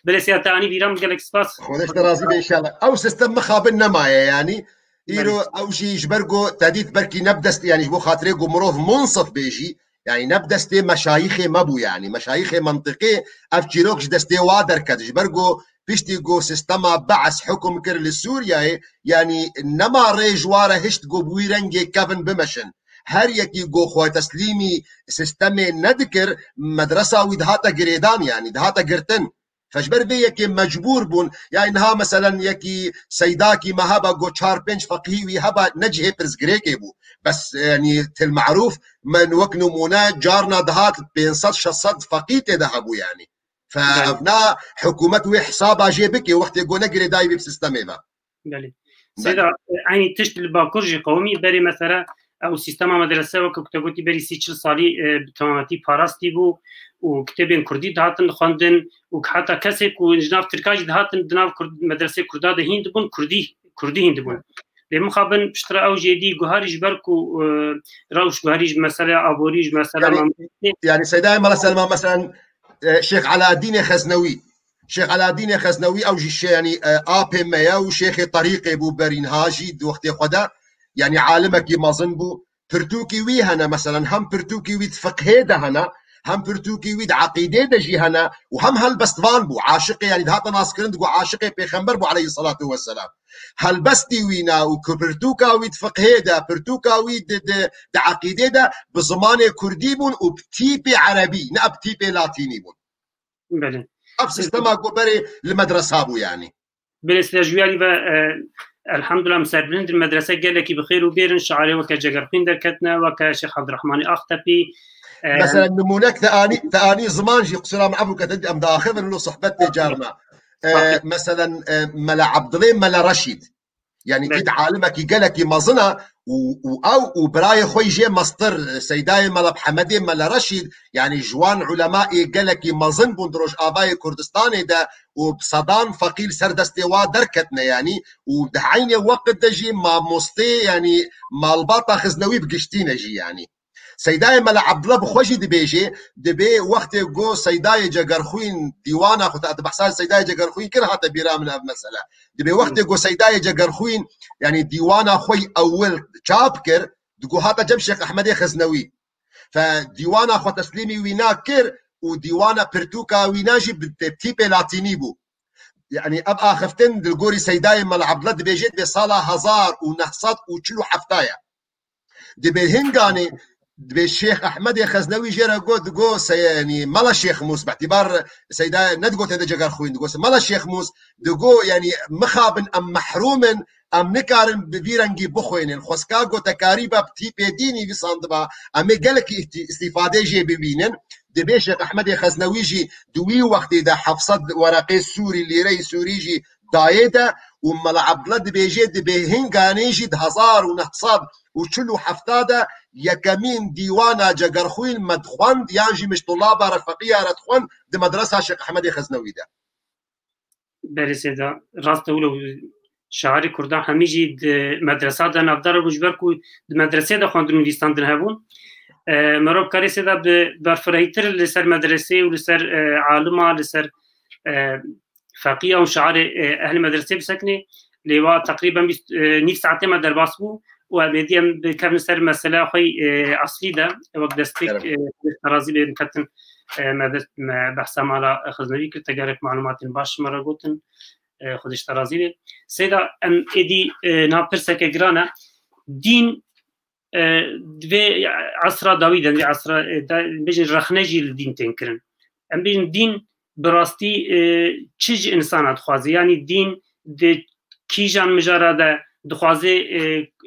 Belê Seyda, te anî bîra min, gelek spas. Xwedeş te razî be inşallah. Ew sistem mixabin nemaye yani. Îro ew jî ji ber ku te dît belkî ne bi dest, yani ji bo xatirê ku mirov munsif bê jî, yani ne bi destê meşayîxê me bû yani. Meşayîxê mentiqê ev çîrok ji destê wa derket. Ji ber ku piştî ku sistema Be'es hukum kir li Sûriyeyê, yani nema rê ji wa re hişt ku bi wî rengê kevin bimeşin. Her yekî ku xwe teslîmî sistemê nedikir, medresa wî dihate girêdan yani, dihate girtin. Fe ji ber vê yekê mecbûr bûn. Ya niha, meselen, yekî seydakî me heba got çar pênc feqîhî wî heba, ne cihê pirsgirêkê bû. Bes, yanî, Til Marûf, min wek nimûne carna dihat pênc sed şeş sed feqî tê de hebû, yanî. Fe Belê. Evna hikûmet wê hesaba jê bike, wextê ku ne girêdayî bî bi sistemê ve. Belê. Belê. Seyda, eynî tişt li Bakur jî qewimî, berê mesela ew sîstema medrese weke ku te gotî berî sî çil salî, e, bi temamî parastî bû û kitêbên kurdî dihatin dixwendin û ki heta kesê ku ji nav tirka jî dihatin di nav kurd-, medresê kurda de hîn dibûn, kurdî, kurdî hîn dibûn. Lê mixabin piştre ew jêdî guharî ji ber ku, e, rewş guharî ji mesele aborî, ji mesele Yanî, mamostê. yanî Seyda Mela Selma, mesela, e, Şêx Alaaddînê Xeznewî, Şêx Alaaddînê Xeznewî ew jî şê-, yanî, e, apê me ye û şêxê terîqê bû berî niha jî di wextê xwe de. Yanî alimekî mezin bû. Pirtûkî wî hene, meselen, hem pirtûkî wî di fiqhê de hene, hem pirtûkî wî di eqîdê de jî hene û hem helbestvan bû. Aşiqê, yanî dihate naskirin digot aşiqê pêxember bû aleyhisselatu vesselam. Helbestî wî ne û ku pirtûka wî di fiqhê de, pirtûka wî di, di, di eqîdê de bi zimanê kurdî bûn û bi tîpê erebî, ne bi tîpê latînî bûn. Belê. Ev sîstema ku berê li medresa bû, yanî. Belê, Seyda, ji wî alî ve, e, elhamdulillah, em serbilind in, medrese gelekî bi xêr û bêr in, şiarê weke Cegerxwîn derketine, weke Şêx Abdurrahmanê Axtepî, e, Mesela, nimûnek te anî, te anî ziman jî, qusura min, efû ke te em diaxivin, lo sohbet tê carna. E, Estağfirullah. Mesela, e, Mela Abdulê, Mela Reşîd. Yanî Belê. Dît alimekî gelekî mezin e û, û ew û birayê xwe yî jê mestir, Seydayê Mela Mihemedê Mela Reşîd, yanî ji wan ulemayê gelekî mezin bûn di Rojavayê Kurdistanê de û bi sedan feqî li ser destê wa derketine, yanî û di eynê weqt de jî mamostê, yanî malbata Xiznewî bi giştî ne jî, yanî. Seydayê Mela Abdullah bi xwe jî dibêje, dibê wextê go Seydayê Cegerxwîn dîwana xwe, te behsa Seydayê Cegerxwîn kir, hate bîra min ev mesele. Dibê wextê go Seydayê Cegerxwîn, yanî dîwana xwe yî ewil çap kir, digo hate cem Şêx Ehmedê Xeznewî. Fe dîwana xwe teslîmî wîna kir û dîwana pirtûka wîna jî bi tîpê latînî bû. Yanî ev axiftin di gorî Seydayê Mela Abdullah dibêje dibê sala hezar û neh sed û çil û heft ya. Dibê hinganê dibê Şêx Ehmedê Xeznewî jê re got, digo se-, yanî Mela Şêx Mûs, bi îtîbar Seyda nedigote de Cegerxwîn, digo se Mela Şêx Mûs, digo yanî mixabin em mehrûm in, em nikarin bi vî rengî bixwînin. Xwestka gotekarî be bi tîpê dînî vîsandiba, em ê gelekî îhtî-, îstîfadê jê bibînin. Dibê Şêx Ehmedê Xeznewî jî di wî wextê de heft sed wereqê sûrî, lîreyê sûrî jî dayê de û Mela Abdullah dibêje dibê hinganê jî di hezar û neh sed û çil û heft de yekemîn dîwana Cegerxwîn me dixwend yan jî min ji tolaba re feqiya re dixwend di medresa Şêx Ehmedê Xeznewî de. Belê Seyda, rast e wilo şairê Kurdan hemî jî di medresa de navdar bû, ji ber ku di medresê de xwendin û nivîsandin hebûn. E, merov karê Seyda bi berfirehîtir li ser medresê û li ser, e, alima, li ser, e, feqiya û şairê, e, ehlê medresê bisekinê. Lê wa teqrîben bîst, e, nîv saetê me derbas bû û em êdî em bikevin ser mesela xwe, e, eslî de, wek destpêk, Kerem. e, razî bê, em ketin, e, me, me behsa mala Xeznewî kir, te gelek malumatên baş me re gotin, e, Xwedê ji te razî bê. Seyda, em êdî, e, nav pirseke giran e. Dîn, e, di vê esra dawî de, di vê esra, e, de, bêjin rexne jî li dîn tên kirin. Em bêjin dîn bi rastî, e, çi ji insana dixwaze? Yanî dîn di kîjan mijara de dixwaze, e,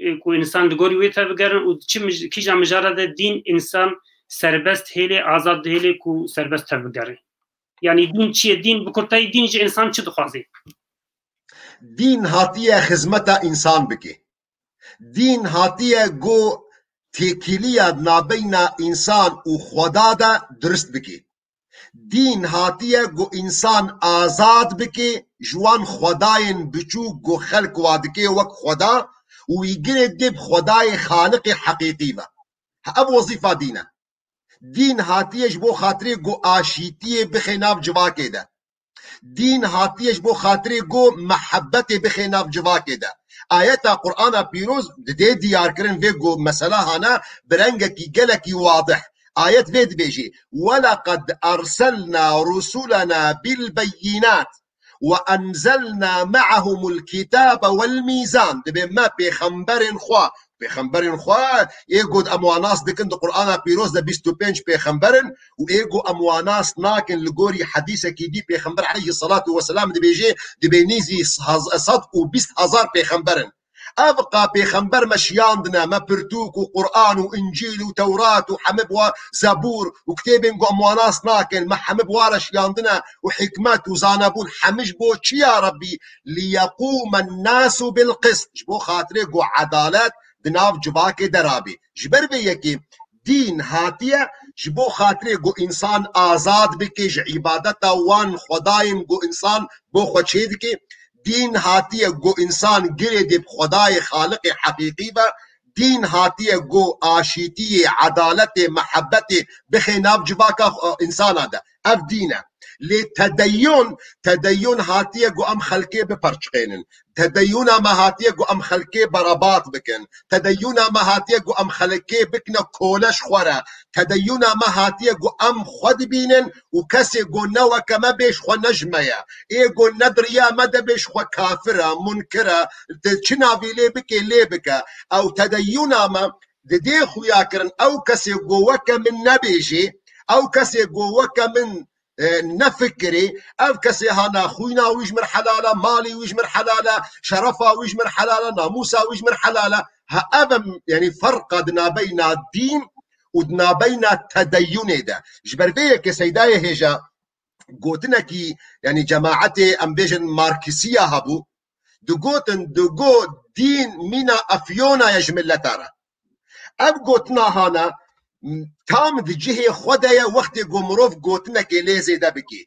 e, ku insan li gorî wê tev bigerin û di çi mij-, kîjan mijara de dîn insan serbest hêlê, azad dihêlê ku serbest tev bigere? Yanî dîn çi ye? Dîn bi kurtayî dîn ji insan çi dixwaze? Dîn hatiye xizmeta însan bike. Dîn hatiye go têkiliya nabeyna însan û Xweda de dirust bike. Dîn hatiye go însan azad bike ji wan xwedayên biçûk go xelk wa dike wek Xweda û wî girê dê bi Xwedayê Xaliqê heqîqî ve. Ha, ev wezîfa dîn e. Dîn hatiye ji bo xatirê go aşîtiyê bixê nav civakê de. Dîn hatiye ji bo xatirê go mehebetê bixê nav civakê de. Ayeta Qur'ana Pîroz didê diyarkirin vê go mesela hana bi rengekî gelekî wadih. Ayet vê dibêjê: "Welaqad erselna rusulena bil beyinat." "Ve enzelna ma'ahumul kitabe vel mîzan." Dibê me pêxemberên xwe, pêxemberên xwe, ê got em wan nas dikin, di Qur'ana Pîroz de bîst û pênc pêxember in û ê got em wan nas nakin, li gorî hedîsekî dî pêxember aleyhisselatu vesselam dibêje, dibê nîzî sed û bîst hezar pêxember in. Ev qa pêxember me şiyandine, me pirtûk û Qur'an û Încîl û Tewrat û hemî bi wa Zebûr û kitêbên ku em wan nas nakin, me hemî bi wa re şiyandine û hikmet û zanebûn hemî ji bo çi ya Rebbî? "Liyeqûmen nasu bil qist." Ji bo xatirê ku edalet di nav civakê de rabî. Ji ber vê yekê dîn hatiye ji bo xatirê ku însan azad bike ji îbadeta wan xwedayên ku însan bo xwe çê dike. Dîn hatiye ku însan girê dê bi Xwedayê Xaliqê heqîqî ve. Dîn hatiye ku aşîtiyê, edaletê, mehebetê bixê nav civaka xwe, însana de. Ev dîn e. Lê tedeyyun, tedeyyun hatiye ku em xelkê biperçiqênin. Tedeyyuna me hatiye ku em xelkê berebat bikin. Tedeyyuna me hatiye ku em xelkê bikine kole ji xwe re. Tedeyyuna me hatiye ku em xwe dibînin û kesê ku ne weke me bê ji xwe ne ji me ye. Ê ku ne di riya me de bê ji xwe kafir e, munkir e, di çi navî lê bikê lê bike. Ew tedeyyuna me didê xuya kirin, ew kesê ku weke min nebêjê, ew kesê ku weke min e, nefikirê, ev kesê hana xwîna wî ji mir helal e, malê wî ji mir helal e, şerefa wî ji mir helal e, namûsa wî ji mir helal e. Ha ev em, yanî ferqa di nabeyna dîn û di nabeyna tedeyyunê de. Ji ber vê yekê Seydayê hêja gotinekî, yanî cemaetê, em bêjin, markisiya hebû, digotin, digot dîn mîna efyona ye ji mileta re. Ev gotina hana tam di cihê xwe de ye, wextê ku mirov gotinekê lê zêde bike.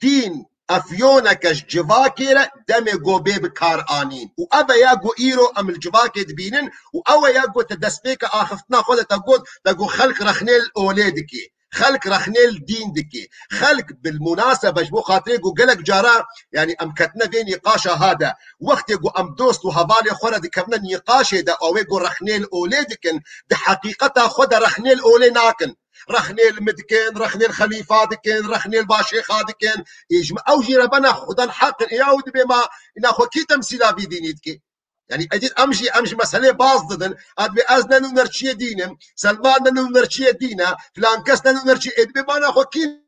Dîn Efyoneke ji civakê re demê go bê bi kar anîn. Û ev e ya ku îro em li civakê dibînin û ew e ya ku te destpêka axiftina xwe de te got, te got xelk rexnê li olê dikê. Xelk rexnê li dîn dikê. Xelk bil munasebe ji bo xatirê ku gelek cara, yanî em ketine vê nîqaşa ha de. Wextê ku em dost û hevalê xwe re dikevine nîqaşê de, ew ê ku rexnê li olê dikin, di heqîqeta xwe de rexnê li olê nakin. Rexnê li min dikin, rexnê li xelîfa dikin, rexnê li başêxa dikin. Ê, ji me ew jî rebena xudan heq in. Ê, ew dibê ma, îna xwe kî temsîla vî dînî dike? Yanî, edî em jî, em ji meselê baz didin. A dibê ez ne nûnerçiyê dîn im, Selman ne nûnerçiyê dîn e, filan kes ne nûnerçiyê, ê, dibê bana xwe kî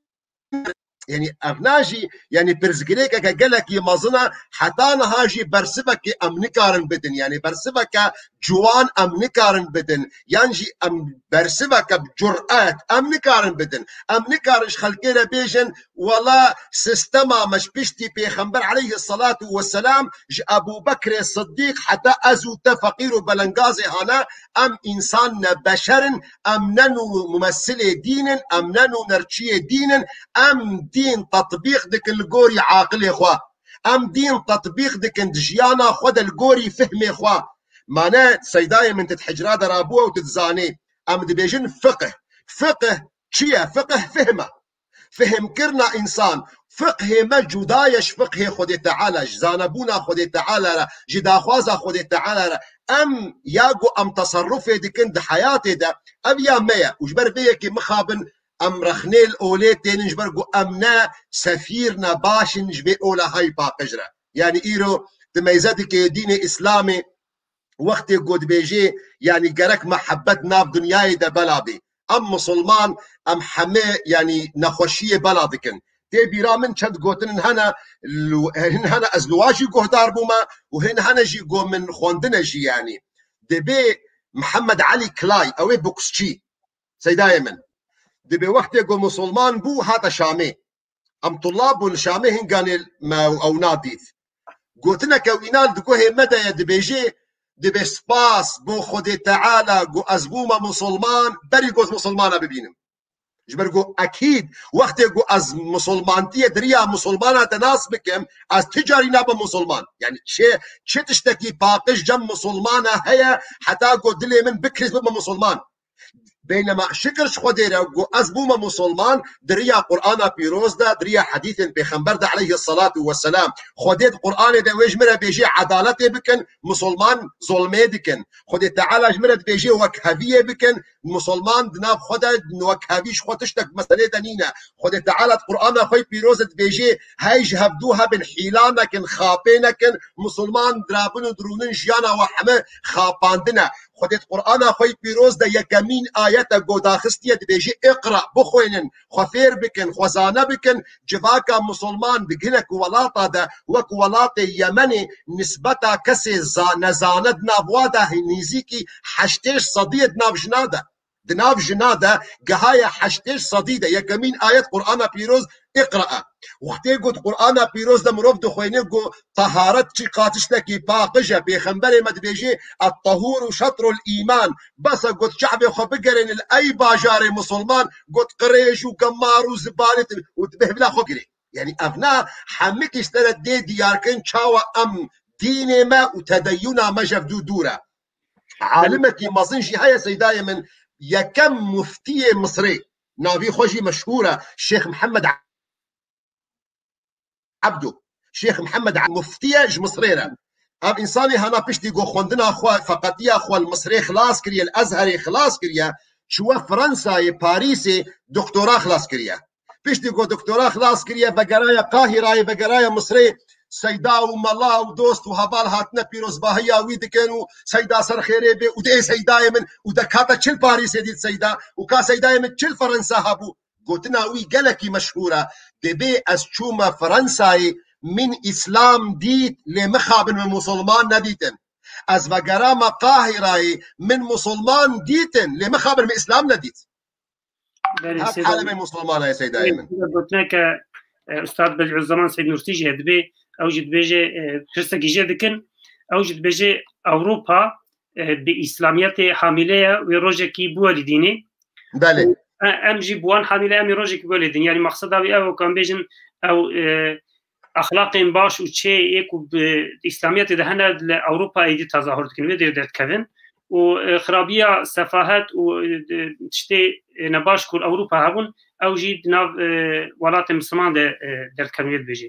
Yanî ev na jî, yanî pirsgirêkeke gelekî mezin e, heta niha jî bersivekê em nikarin bidin. Yanî bersiveke ciwan em nikarin bidin. Yan jî em bersiveke bi curet em nikarin bidin. Em nikarin ji xelkê re bêjin, wela sistema me ji piştî Pêxember aleyhisselatu vesselam, ji Ebû Bekrê Siddîq heta ez û te feqîr û belengazê hane, em însan ne, beşer in, em ne nû-, mumessilê dîn in, em ne nûnerçiyê dîn in, em dîn tetbîq dikin li gorî aqilê xwe. Em dîn tetbîq dikin di jiyana xwe de li gorî fihmê xwe. Mane seydayê min tu di hicra de rabû û tu dizanî. Em dibêjin fiqh. Fiqh çi ye? Fiqh fihim e. Fihmkirina însan, fiqhê me cuda ye ji fiqhê Xwedê Teala, ji zanebûna Xwedê Teala re, ji daxwaza Xwedê Teala re. Em ya ku em teserrufê dikin di heyatê de, ev ya me ye. Û ji ber vê yekê mixabin em rexnê li olê tênin, ji ber ku em ne sefîr ne baş in ji vê ola hay paqij re. Yanî îro di meyze dike dînê Îslamê, wextê ku dibêjê, yanî gerek mehebet nav dinyayê de bela bê. Em misilman, em heme, yanî nexweşiyê bela dikin. Tê bîra min çend gotin hene, lu-, hin hene ez li wa jî guhdar bûme û hin hene jî ku min xwendine jî yanî. Dibê Mihemed Elî Kilay, ew ê boksçî, seydayê min. Dibê wextê ku misilman bû, hate Şamê. Em tulab bûn li Şamê, hinganê me ew nadît. Gotineke wîna li guhê me de ye, dibêjê, dibê spas bo Xwedê Teala ku ez bûme misilman, berî ku ez misilmana bibînim. Ji ber ku ekîd, wextê ku ez misilmantiyê di riya misilmana te nas bikim, ez ti carî nabim misilman. Yanî çi, çi tiştekî paqij cem misilmana heye, heta ku dilê min bikiriz bibim misilman. Beynema şikir ji Xwedê re ku ez bûme musulman, di riya Qur'ana pîroz de, di riya hedîsên Pêxember de aleyhisselatu vesselam. Xwedê di Qur'anê de wê ji min re bêjê edaletê bikin, musulman zulmê dikin. Xwedê Teala ji min re dibêjê wekheviyê bikin, musulman di nav xwe de wekhevî ji xwe tiştek meselê de nîne. Xwedê Teala di Qur'ana xwe yê pîroz de dibêjê, hey ji hevdû hebin, hîla nekin, xapê nekin, musulman dirabin û dirûnin jiyana we heme xapandine. Xwedê di Qur'ana xwe yê pîroz de yekemîn ayete ku daxistiye dibêjê, "Iqra, bixwênin, xwe fêr bikin, xwe zane bikin." Civaka musulman di hinek welata de, wek welatê Yemenê, nisbeta kesê za-, nezane di nav wa de nîzîkî heştê sedî ye di nav jina de. Di nav jina de gihaye heştê sedî de. Yekemîn ayet Qur'ana pîroz Iqra e. Wextê got Qur'ana pîroz de mirov dixwêne, got teharet çi qatiştekî paqij e. Pêxemberê me dibêjê, "Et-tehûru şetrul îman." Bes e, got çavê xwe bigerênin ey bajarê musulman, got qirêj û gemar û zibanit û dibê bila xwe girê. Yanî ev na hemik ji te re dê diyarkirin çawa em dînê me û tedeyûna me ji hevdû dûr e. Alimekî mezin jî heye seydayê min, yekem muftiyê Misrê, navî xwe jî meşhûr e, Şêx Mihemed Ebdo. Şêx Mihemed Ebdo muftiye ji Misrê re. Ev însanê hana piştî ku xwendina xwe, feqetiya xwe li Misrê xilas kiriye, li Ezherê xilas kiriye, çûye Fransayê, Parîsê doktora xilas kiriye. Piştî ku doktora xilas kiriye, vegeraya Qahirayê, vegeraya Misrê, seyda û mela û dost û heval hatine pîrozbahiya wî dikin û seyda ser xêrê bê û dê seydayê min û de ka te çil Parîsê dît seyda û ka seydayê min çil Fransa hebû. Gotina wî gelekî meşhûr e. Dibê ez çûme Fransayê, min Îslam dît, lê mixabin min musulman nedîtin. Ez vegerame Qahirayê, min musulman dîtin, lê mixabin min Îslam nedît. Belê, Hep Seyda. Alemê musulman e, Seydayê min. Gotineke, e, Ustad Bedîuzzeman Seyd Nurtî jî heye, dibê, ew jî dibêje, e, pirsekî jê dikin, ew jî dibêje Ewropa, e, bi Îslamiyetê hamîle ye, wê rojekî biwelîdînê. Belê. E, em jî bi wan hamîle, em ê rojekî biwelîdin. Yanî maqseda wî ew e ku em bêjin, ew, e, exlaqên baş û çê yê ku bi Îslamiyetê de hene li Ewropa êdî tezahur dikin, wê dêr derdikevin. Û, e, xirabiya, sefahet û, e, tiştê, e, nebaş ku li Ewropa hebûn, ew jî di nav, e, welatên Misliman de, e, derdikevin, wê dibêjê.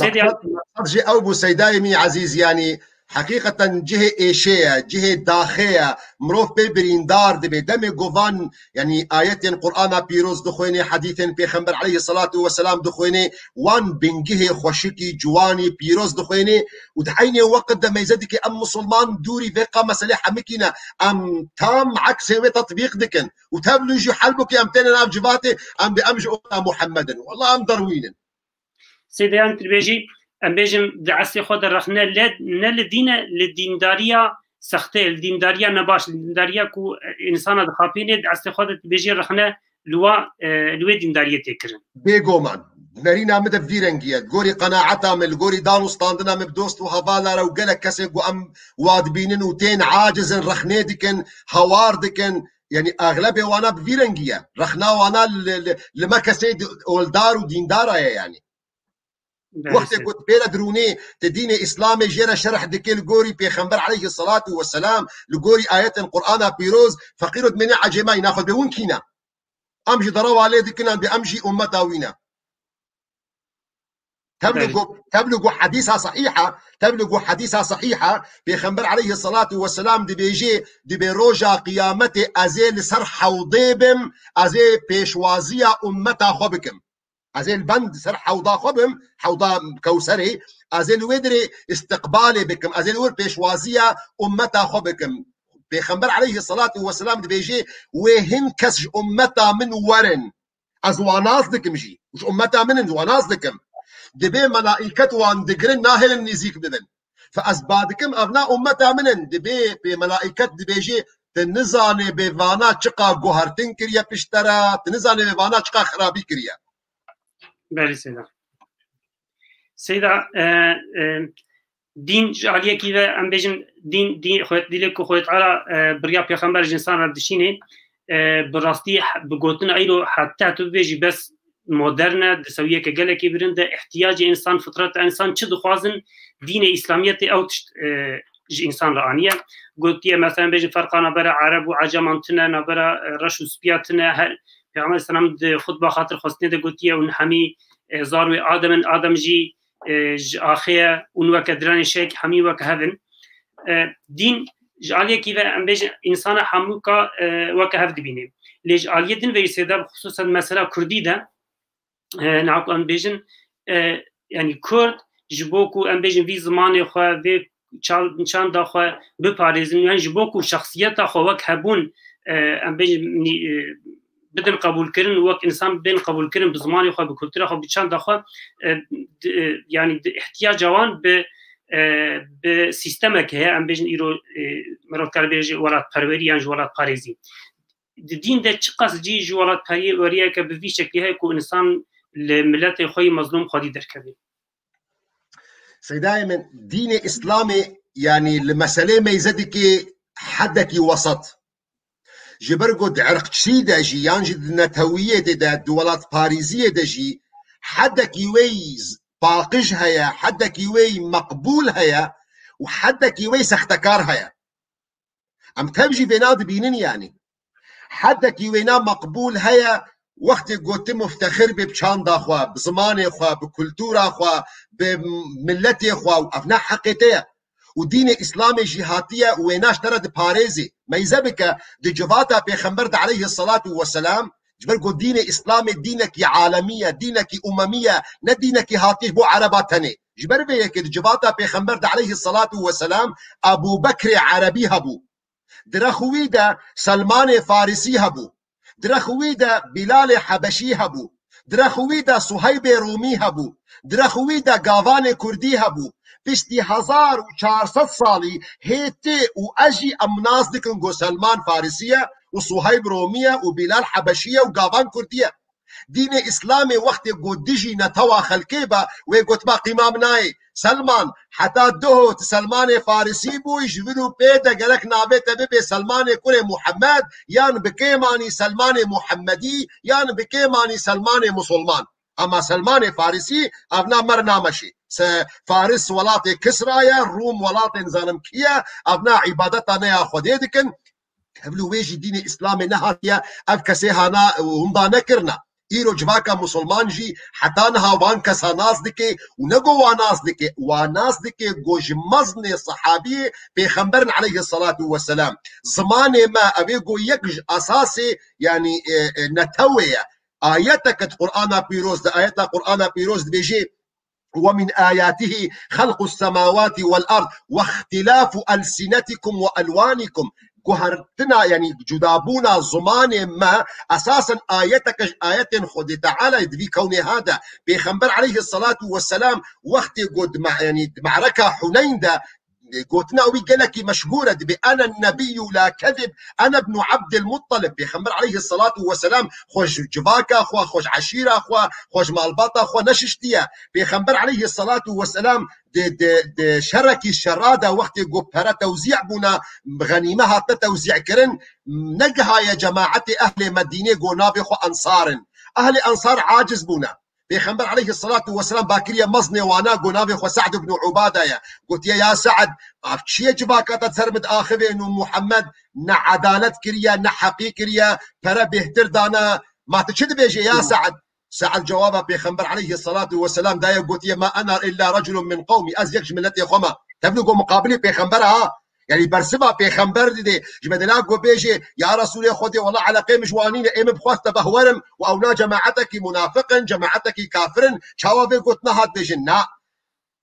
Sêdê Maqsad, maqsad jî ew bû, Seydayê min ezîz, yanî heqîqeten cihê êşê ye, cihê daxê ye, mirov pê birîndar dibe. Demê ku van, yanî ayetên Qur'ana pîroz dixwênê, hedîsên Pêxember aleyhisselatu vesselam dixwênê, wan bingihê xweşikî, ciwanî, pîroz dixwênê û di eynê weqt de meyze dike em misilman dûrî vê qa meselê hemikî ne. Em tam eksê wê tetbîq dikin û tevlî jî helbûkî em têne nav civatê, em bê em ji umeta Muhammed in. Wallah em derwîn in. Seyda, yanî tu dibêjî, em bêjin di eslê xwe de rexne le, ne li dîn e, li dîndariya sexte, li dîndariya nebaş, li dîndariya ku, e, însana dixapînê, di eslê xwe de tu dibêjî rexne li wa, e, li wê dîndariyê tê kirin. Bêguman. Nerîna min de vî rengî ye. Di gorî qenaeta min, li gorî dan û standina min bi dost û hevala re û gelek kesên ku em wa dibînin û tên aciz in, rexnê dikin, hawar dikin, yanî exlebê wana bi vî rengî ye. Rexna wana li, li, li me kesê di-, oldar û dîndara ye yanî. Belê. Wextê ku tu pê re dirûnê, tu dînê Îslamê jê re şerh dikê li gorî Pêxember aleyhi salatu ve selam, li gorî ayetên Qur'ana pîroz, feqîr û dimênê ecêmayî naxwe bê hûn kî ne? Em jî derewa lê dikin, em bê em jî ummeta wî ne. Tevlî Belê. ku, tevlî ku hedîsa sehîha, tevlî ku hedîsa sehîha, Pêxember aleyhi salatu ve selam dibêjê, dibê roja qiyametê ez ê li ser hewdê bim, ez ê pêşwaziya ummeta xwe bikim. Ez ê li bend ser hewda xwe bim, hewda Kewserê, ez ê li wê dirê istiqbalê bikim, ez ê li wir pêşwaziya ummeta xwe bikim. Pêxember aleyhi salatu ve selam dibêjê, wê hin kes ji ummeta min werin. Ez wan nas dikim jî. Ji ummeta min in, wan nas dikim. Dibê melaiket wan digirin, nahêlin nêzîk bibin. Fe ez ba dikim, ev na ummeta min in. Dibê pê melaiket dibêjê, tu nizanê bê vana çiqa guhertin kiriye pişt te re, tu nizanê bê vana çiqa xirabî kiriye. Belê Seyda. Seyda, e, e, dîn ji aliyekî ve, em bêjin, dîn, dîn, xwet-, dîlê ku Xwedê Teala, e, bi riya Pêxember ji însan re dişînê, e, bi rastî he-, bi gotina îro heta tu bibêjî bes modern e, di sewiyeke gelekî bilind de, ihtiyacê însan, fitreta însan çi dixwazin, dînê Îslamiyetê ew tişt, e, ji însan re aniye. Gotiye, mesela, bêjin ferqa navbera Ereb û Eceman tune, navbera, e, reş û spiya tune, her Pêxember selam di xutba xatir xwestinê de gotiye, hûn hemî, e, zarwê Adem in, Adem jî, e, ji axê ye, hûn weke diranê şek, hemî weke hev in. E, dîn ji aliyekî ve, em bêjin, însana hemûka, e, weke hev dibîne. Lê ji aliyê din ve jî Seyda, bi xusûsen mesela Kurdî de, e, niha ku em bêjin, e, yanî Kurd ji bo ku em bêjin vî zimanê xwe, vê çal-, çanda xwe biparêzin, yan ji bo ku şexsiyeta xwe wek hebûn, e, em bêjin, nî-, e, bidin qebûlkirin, wek însan bên qebûlkirin bi zimanê xwe, bi kultura xwe, bi çanda xwe, e, di, e, yanî di ihtiyaca wan bi, e, bi sîstemek heye, em bêjin îro, e, mirov dikare bêje welatperwerî yan ji welatparêzî. Di dîn de çiqas cî ji welatperweriyeke bi vî şeklî heye ku însan li miletê xwe yî mezlûm xwedî derkeve? Seydayê min, dînê Îslamê, yanî li meselê meyze dike hedekî wesat. Ji ber ku di irqçî de jî, yan jî di netewiyê de, de, di welatparêziyê de jî hedekî wê z-, paqij heye, hedekî wê meqbûl heye û hedekî wê sextekar heye. Em tev jî vêna dibînin yanî. Hedekî wêna meqbûl heye, wextê ku tu muftexir bê bi çanda xwe, bi zimanê xwe, bi kultura xwe, bi miletê xwe û ev ne heqê te ye. Û dînê Îslamê jî hatiye û wêna ji te re diparêzê. Meyze bike di civata Pêxember de aleyhisselatu vesselam, ji ber ku dînê Îslamê dînekî alemî ye, dînekî umemî ye, ne dînekî hatiye ji bo Ereba tenê. Ji ber vê yekê di civata Pêxember de aleyhisselatu vesselam Ebû Bekrê Erebî hebû. Di rex wî de Selmanê Farisî hebû. Di rex wî de Bîlalê Hebeşî hebû. Di rex wî de Suheybê Rûmî hebû. Di rex wî de gavanê Kurdî hebû. Piştî hezar û çar sed salî hê tu û ez jî em nas dikin ku Selman Farisî ye û Suheyb Romî ye û Bîlal Hebeşî ye û gavan Kurdî ye. Dînê Îslamê wextê ku dijî netewa xelkê be, wê gotiba qîma min nayê. Selman, heta duho tu Selmanê Farisî bûyî, ji vir û pê de gerek navê te bibe Selmanê kurê Muhammed, yan bi kêm anî Selmanê Muhammedî, yan bi kêm anî Selmanê Musulman. Ama Selmanê Farisî evna mer nameşî. Se Faris welatê Kisra ye, Rûm welatê nizanim kî ye, evna îbadeta ne ya Xwedê dikin. Tevlî wê jî dînê Îslamê nehatiye, ev kesê hana winda nekirina. Îro civaka musulman jî heta niha van kesa nas dike û ne go wa nas dike, wa nas dike go ji meznê sehabiyê pêxemberin aleyhissalatu vesselam. Zimanê me ev ê go yek ji esasê, yanî, e, e, netewê ye. Ayeteke di Qur'ana Pîroz de, ayeta Qur'ana Pîroz dibêje, ومن آياته خلق السماوات والأرض واختلاف ألسنتكم وألوانكم. Guhertina, yanî cudabûna zimanê me, esasen ayeteke ji ayetên Xwedê Teala di vî kewnê ha de. Pêxember aleyhissalatu vesselam wextê got, ma-, yanî di me'reka Huneyn de, gotina wî gelekî meşhûr e, dibê, "Ene nebiyyu la kezib, ene ibnu Abdil Muttalib." Pêxember aleyhissalatu vesselam xwe ji civaka xwe, xwe ji eşîra xwe, xwe ji malbata xwe neşiştiye. Pêxember aleyhissalatu vesselam di, di, di şerekî şera de wextê ku pere tewzî bûna, xenîme hatine tewzî kirin, negihaye cemaetê ehlê Medînê ku navê xwe Ensar in. Ehlê Ensar aciz bûne. Pêxember aleyhissalatu vesselam bakiriye meznê wana ku navê xwe Sa'd ibn Ubada ye. Gotiye, "Ya Sa'd, av çi ye civaka te ser min diaxivên û Muhammed ne edalet kiriye, ne heqî kiriye, pere bêhtir dane. Ma tu çi dibêjê ya Sa'd?" Sa'd cewaba Pêxember aleyhissalatu vesselam daye, gotiye, "Ma ena illa reculun min qewmi." Ez yek ji miletê xwe me. Tevlî ku muqabilê Pêxember ha. Yanî bersiva Pêxember dide. Ji bedela ku bêje, "Ya Resûlê Xwedê, wela eleqê min ji wan nîne, ê min bixwest te behwerim û ewna cemaetekî munafiq in, cemaetekî kafir in." Çawa vê gotina hat bêjin? Na.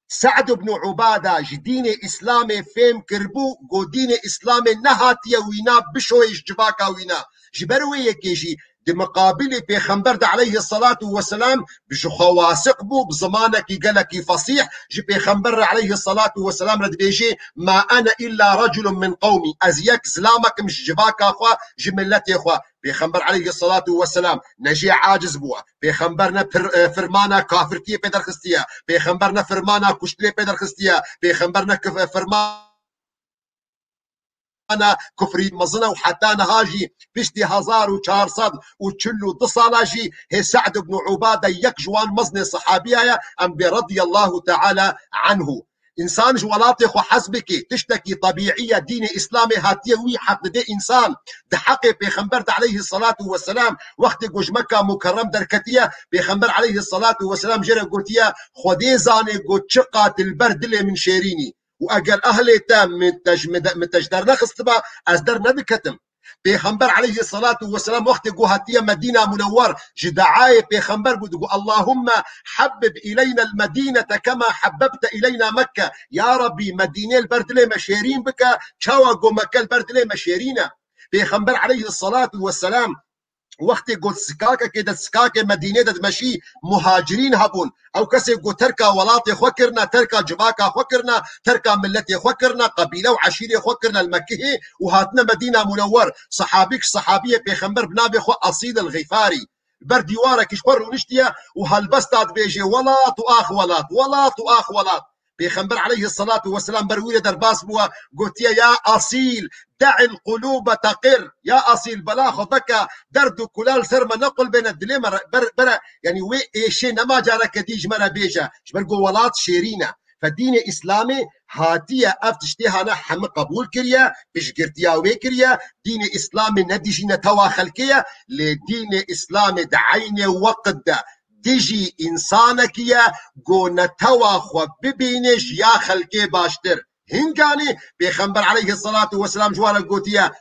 Sa'd ibn Ubada ji dînê Îslamê fêm kiribû, ku dînê Îslamê nehatiye wîna bişoyê ji civaka wîna. Ji ber wê yekê jî di miqabilê Pêxember de aleyhissalatu vesselam bi ji xwe wasiq bû, bi zimanekî gelekî fesîh ji Pêxember re aleyhissalatu vesselam re dibêjê, "Ma ene illa reculun min qewmî." Ez yek zilamek im ji civaka xwe, ji miletê xwe. Pêxember aleyhissalatu vesselam ne jê aciz bûye. Pêxember ne pir-, e, firmana kafirtiyê pê derxistiye. Pêxember ne firmana kuştinê pê derxistiye. Pêxember ne kif-, e, firmana kufrî mezin e û heta niha jî piştî hezar û çar sed û çil û du sala jî hê Sa'd ibn Ubade yek ji wan meznê sehabiya ye, em bê radiyallahu teala anhu. Însan ji welatê xwe hez bike, tiştekî tebîî ye, dînê Îslamê hatiye wî heq dide însan. Di heqê Pêxember de aleyhissalatu vesselam, wextê ku ji Mekka Mukerrem derketiye, Pêxember aleyhissalatu vesselam jê re gotiye, "Xwedê zanê ku çiqat li ber dilê min şêrîn î. Û eger ehlê te min te ji, min de, min te ji dernexistibû, ez dernediketim." Pêxember aleyhissalatu vesselam wextê ku hatiye Medîna Munewwer, ji deayê Pêxember bû, digot, "Allahumme habbib ileyna el-Medînete kema habbebte ileyna Mekke." Ya Rabbî, Medîne li ber dilê me şêrîn bike, çawa ku Mekke li ber dilê me şêrîn e. Pêxember aleyhissalatu vesselam wextê ku sikakekê de, sikakê Medînê de dimeşî, muhacirîn hebûn. Ew kesê ku terka welatê xwe kirine, terka civaka xwe kirine, terka miletê xwe kirine, qebîle û eşîrê xwe kirine li Mekihê û hatine Medîna Munewwer. Sehabîk, sehabiyê Pêxember bi navê xwe Asîl el-Xîfarî. Ber dîwarekî ji xwe rûniştiye û helbesta dibêje, "Welat û ax welat, welat û ax welat." Pêxember aleyhissalatu vesselam ber wî re derbas bûye, gotiye, "Ya Asîl, de'il qulûbe teqir." Ya Asîl, bela xwe veke, derd û kula li ser me nequlbêne, dilê me re, ber, bere, yanî wê êşê nema careke dî ji me re bêje. Ji ber ku welat şêrîn e. Fe dînê Îslamê hatiye, ev tiştê hane hemî qebûl kiriye, piştgirtiya wê kiriye. Dînê Îslamê ne dijî netewa xelkê ye, lê dînê Îslamê di eynê weqt de dijî însanekî ye, ku netewa xwe bibîne ji ya xelkê baştir. Hinganî Pêxember aleyhissalatu vesselam ji wan re gotiye,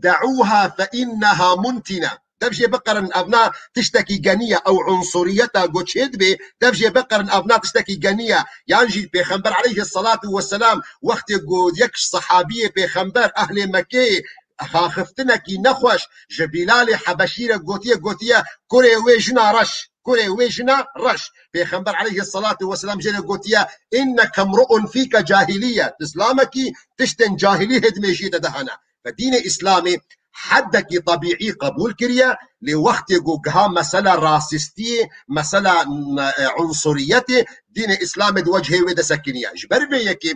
"De'ûha fe inneha muntine." Dev jê biqerin, evna tiştekî genî ye, ew unsuriyeta ku çêdibe, dev jê biqerin, evna tiştekî genî ye. Yan jî Pêxember aleyhissalatu vesselam wextê ku yek ji sehabiyê Pêxember, ehlê Mekkeyê, xaxiftinekî nexweş ji Bîlalê Hebeşî re gotiye, gotiye, "Kurê wê jina reş, kurê wê jina reş." Pêxember aleyhissalatu vesselam jê re gotiye, "Inneke mru'un fîke cahiliye." Tu zilamekî, tiştên cahilî hê di mêjiyê te de hene. Ve dînê Îslamê heddekî tebîî qebûl kiriye, lê wextê ku giha mesela rasistiyê, mesela, e, unsuriyetê, dînê Îslamê di wecihê wê de sekiniye. Ji ber vê yekê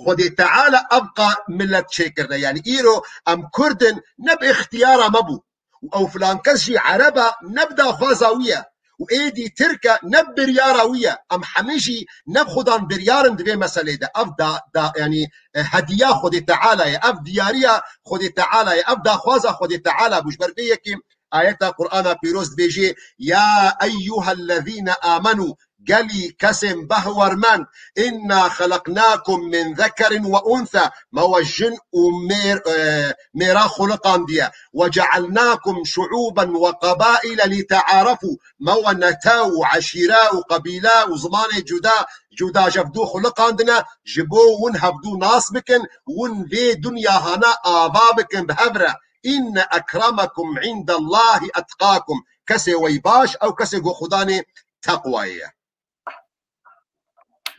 Xwedê Teala ev qa milet çêkirine. Yanî îro em Kurd in, ne bi îxtiyara me bû. Û ew filan kes jî Ereb e, ne bi daxwaza wî ye. û êdî Tirk e, ne biryara wî ye. Em hemî jî ne bi xudan biryar in di vê meselê de. Ev da, da, yanî, e, hediya Xwedê Teala ye. Ev diyariya Xwedê Teala ye. Ev daxwaza Xwedê Teala bû. Ji ber vê yekê ayeta Qur'ana Pîroz dibêjê, "Ya eyyuhellezîne amenû", gelî kesên behwermend, "inna xelaqnakum min zekerin ve unsa", me we jin û mêr, e, mêra xuliqandiye, "ve cealnakum şuuben ve qabaile litearefû", me we netew û eşîre û qebîle û zimanê cuda cuda ji hevdû xuliqandine, ji bo win hevdû nas bikin, win vê dinya hana ava bikin bi hev re. "Inne ekremekum indallahî etqakum." Kesê wey baş, ew kesê ku Xudanê teqwayê ye.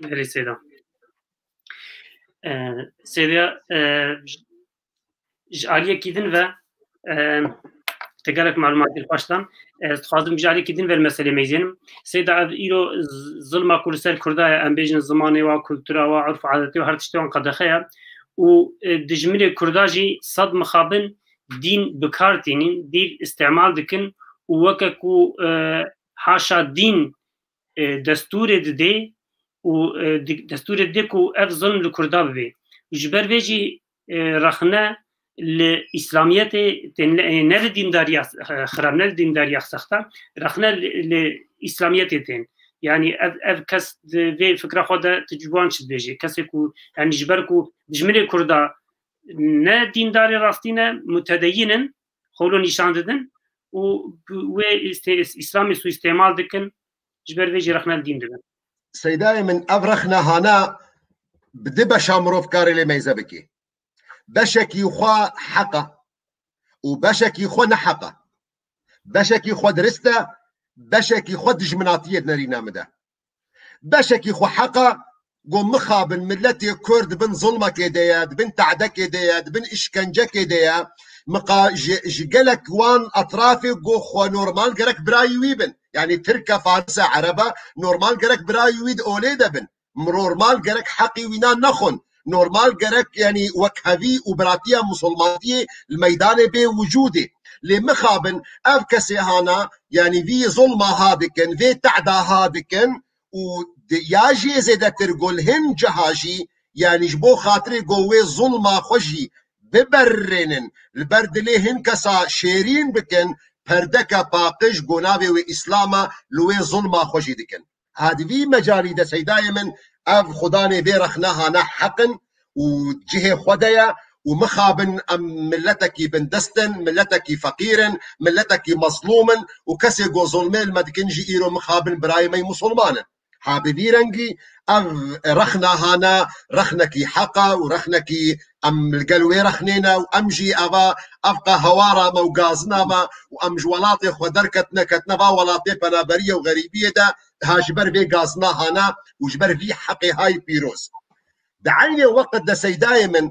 Belê Seyda. Ee, Seyda, e, ji aliyekî din ve, e, te gelek malûmatê xweş dan. Ez dixwazim ji aliyekî din ve li meselê meyzênim. Seyda, ev îro z-, zilma ku li ser Kurda ye, em bêjin zimanê wa, kultura wa, urf û adetê wa, her tiştê wan qedexe ye. Û, e, dijminê Kurda jî sed mixabin dîn bi kar tînin, dîn îstîmal dikin û weke ku, e, haşa dîn, e, destûrê didê û, e, di-, destûrê didê ku ev zilm li Kurda bibe. Ji ber vê jî, e, rexne li Îslamiyetê tên, e, ne li dîndariya, e, xirab, ne li dîndariya sexta, rexne li, li Îslamiyetê tên. Yanî ev, ev kes di vê fikra xwe de tu ji wan çi dibêjî? Kesê ku, yanî ji ber ku dijminê Kurda ne dîndarê rastî ne, mutedeyîn in, xwe wilo nîşan didin û bi wê îstê-, Îslamê suîstêmal dikin, ji ber vê jî rexne li dîn dibin. Seydayê min, ev rexne hana bi du beşa mirov karê lê meyze bike. Beşekî xwe heq e û beşekî xwe ne heq e. Beşekî xwe dirist e, beşekî xwe dijminatiyê di nerîna min de. Beşekî xwe heq e, ku mixabin miletê Kurd di bin zulmekê de ye, di bin tehdekê de ye, di bin îşkencekê de ye. Miqa ji, ji gelek wan etrafê ku xwe normal gerek birayî wî bin. Yanî Tirk e, Faris e, Ereb e, normal gerek birayî wî di olê de bin. Normal gerek heqî wîna nexwin. Normal gerek, yanî, wekhevî û biratiya misilmantiyê li meydanê bê wicûdê. Lê mixabin ev kesê hana, yanî, vî zulma ha dikin, vê tehda ha dikin û di-, ya jî zêdetir ku li hin ciha jî, yanî, ji bo xatirê ku wê zulma xwe jî biberrênin, li ber dilê hin kesa şêrîn bikin, perdeke paqij ku navê wê Îslam e, li wê zulma xwe jî dikin. Ha di vî mecalî de, Seydayê min, ev xudanê vê rexne hane heq in û cihê xwe de ye û mixabin em miletekî bindest in, miletekî feqîr in, miletekî mezlûm in û kesê ku zulmê li me dikin jî îro mixabin birayê me yî musulman in. Ha bi vî rengî ev rexne hane rexnekî heq e û rexnekî em li gel wê rexnê ne û em jî eva, ev qehewara me û gazina me û em ji welatê xwe derketine, ketine va welatê penaberiye û xerîbiyê de, ha ji ber vê gazina hana û ji ber vî heqê hay pîroz. Di eynê weqt de Seydayê min,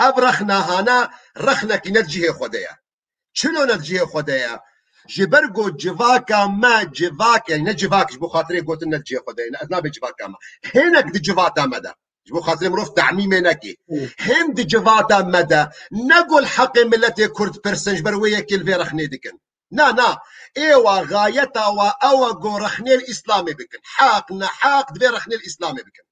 ev rexna hana rexnekî ne di cihê xwe de ye. Çilo ne di cihê xwe de ye? Ji ber ku civaka me civak, yanî ne civak, ji bo xatirê gotin ne di cihê xwe de ye, ne, ez nabê civaka me. Hinek di civata me de. Ji bo xatirê mirov temîmê nekê. Hı. Hin di civata me de ne ku li heqê miletê Kurd pirsin, ji ber wê yekê li vê rexnê dikin. Na, na. Êwa xayeta wa ew e ku rexnê li Îslamê bikin. Heq, neheq, divê rexnê li Îslamê bikin.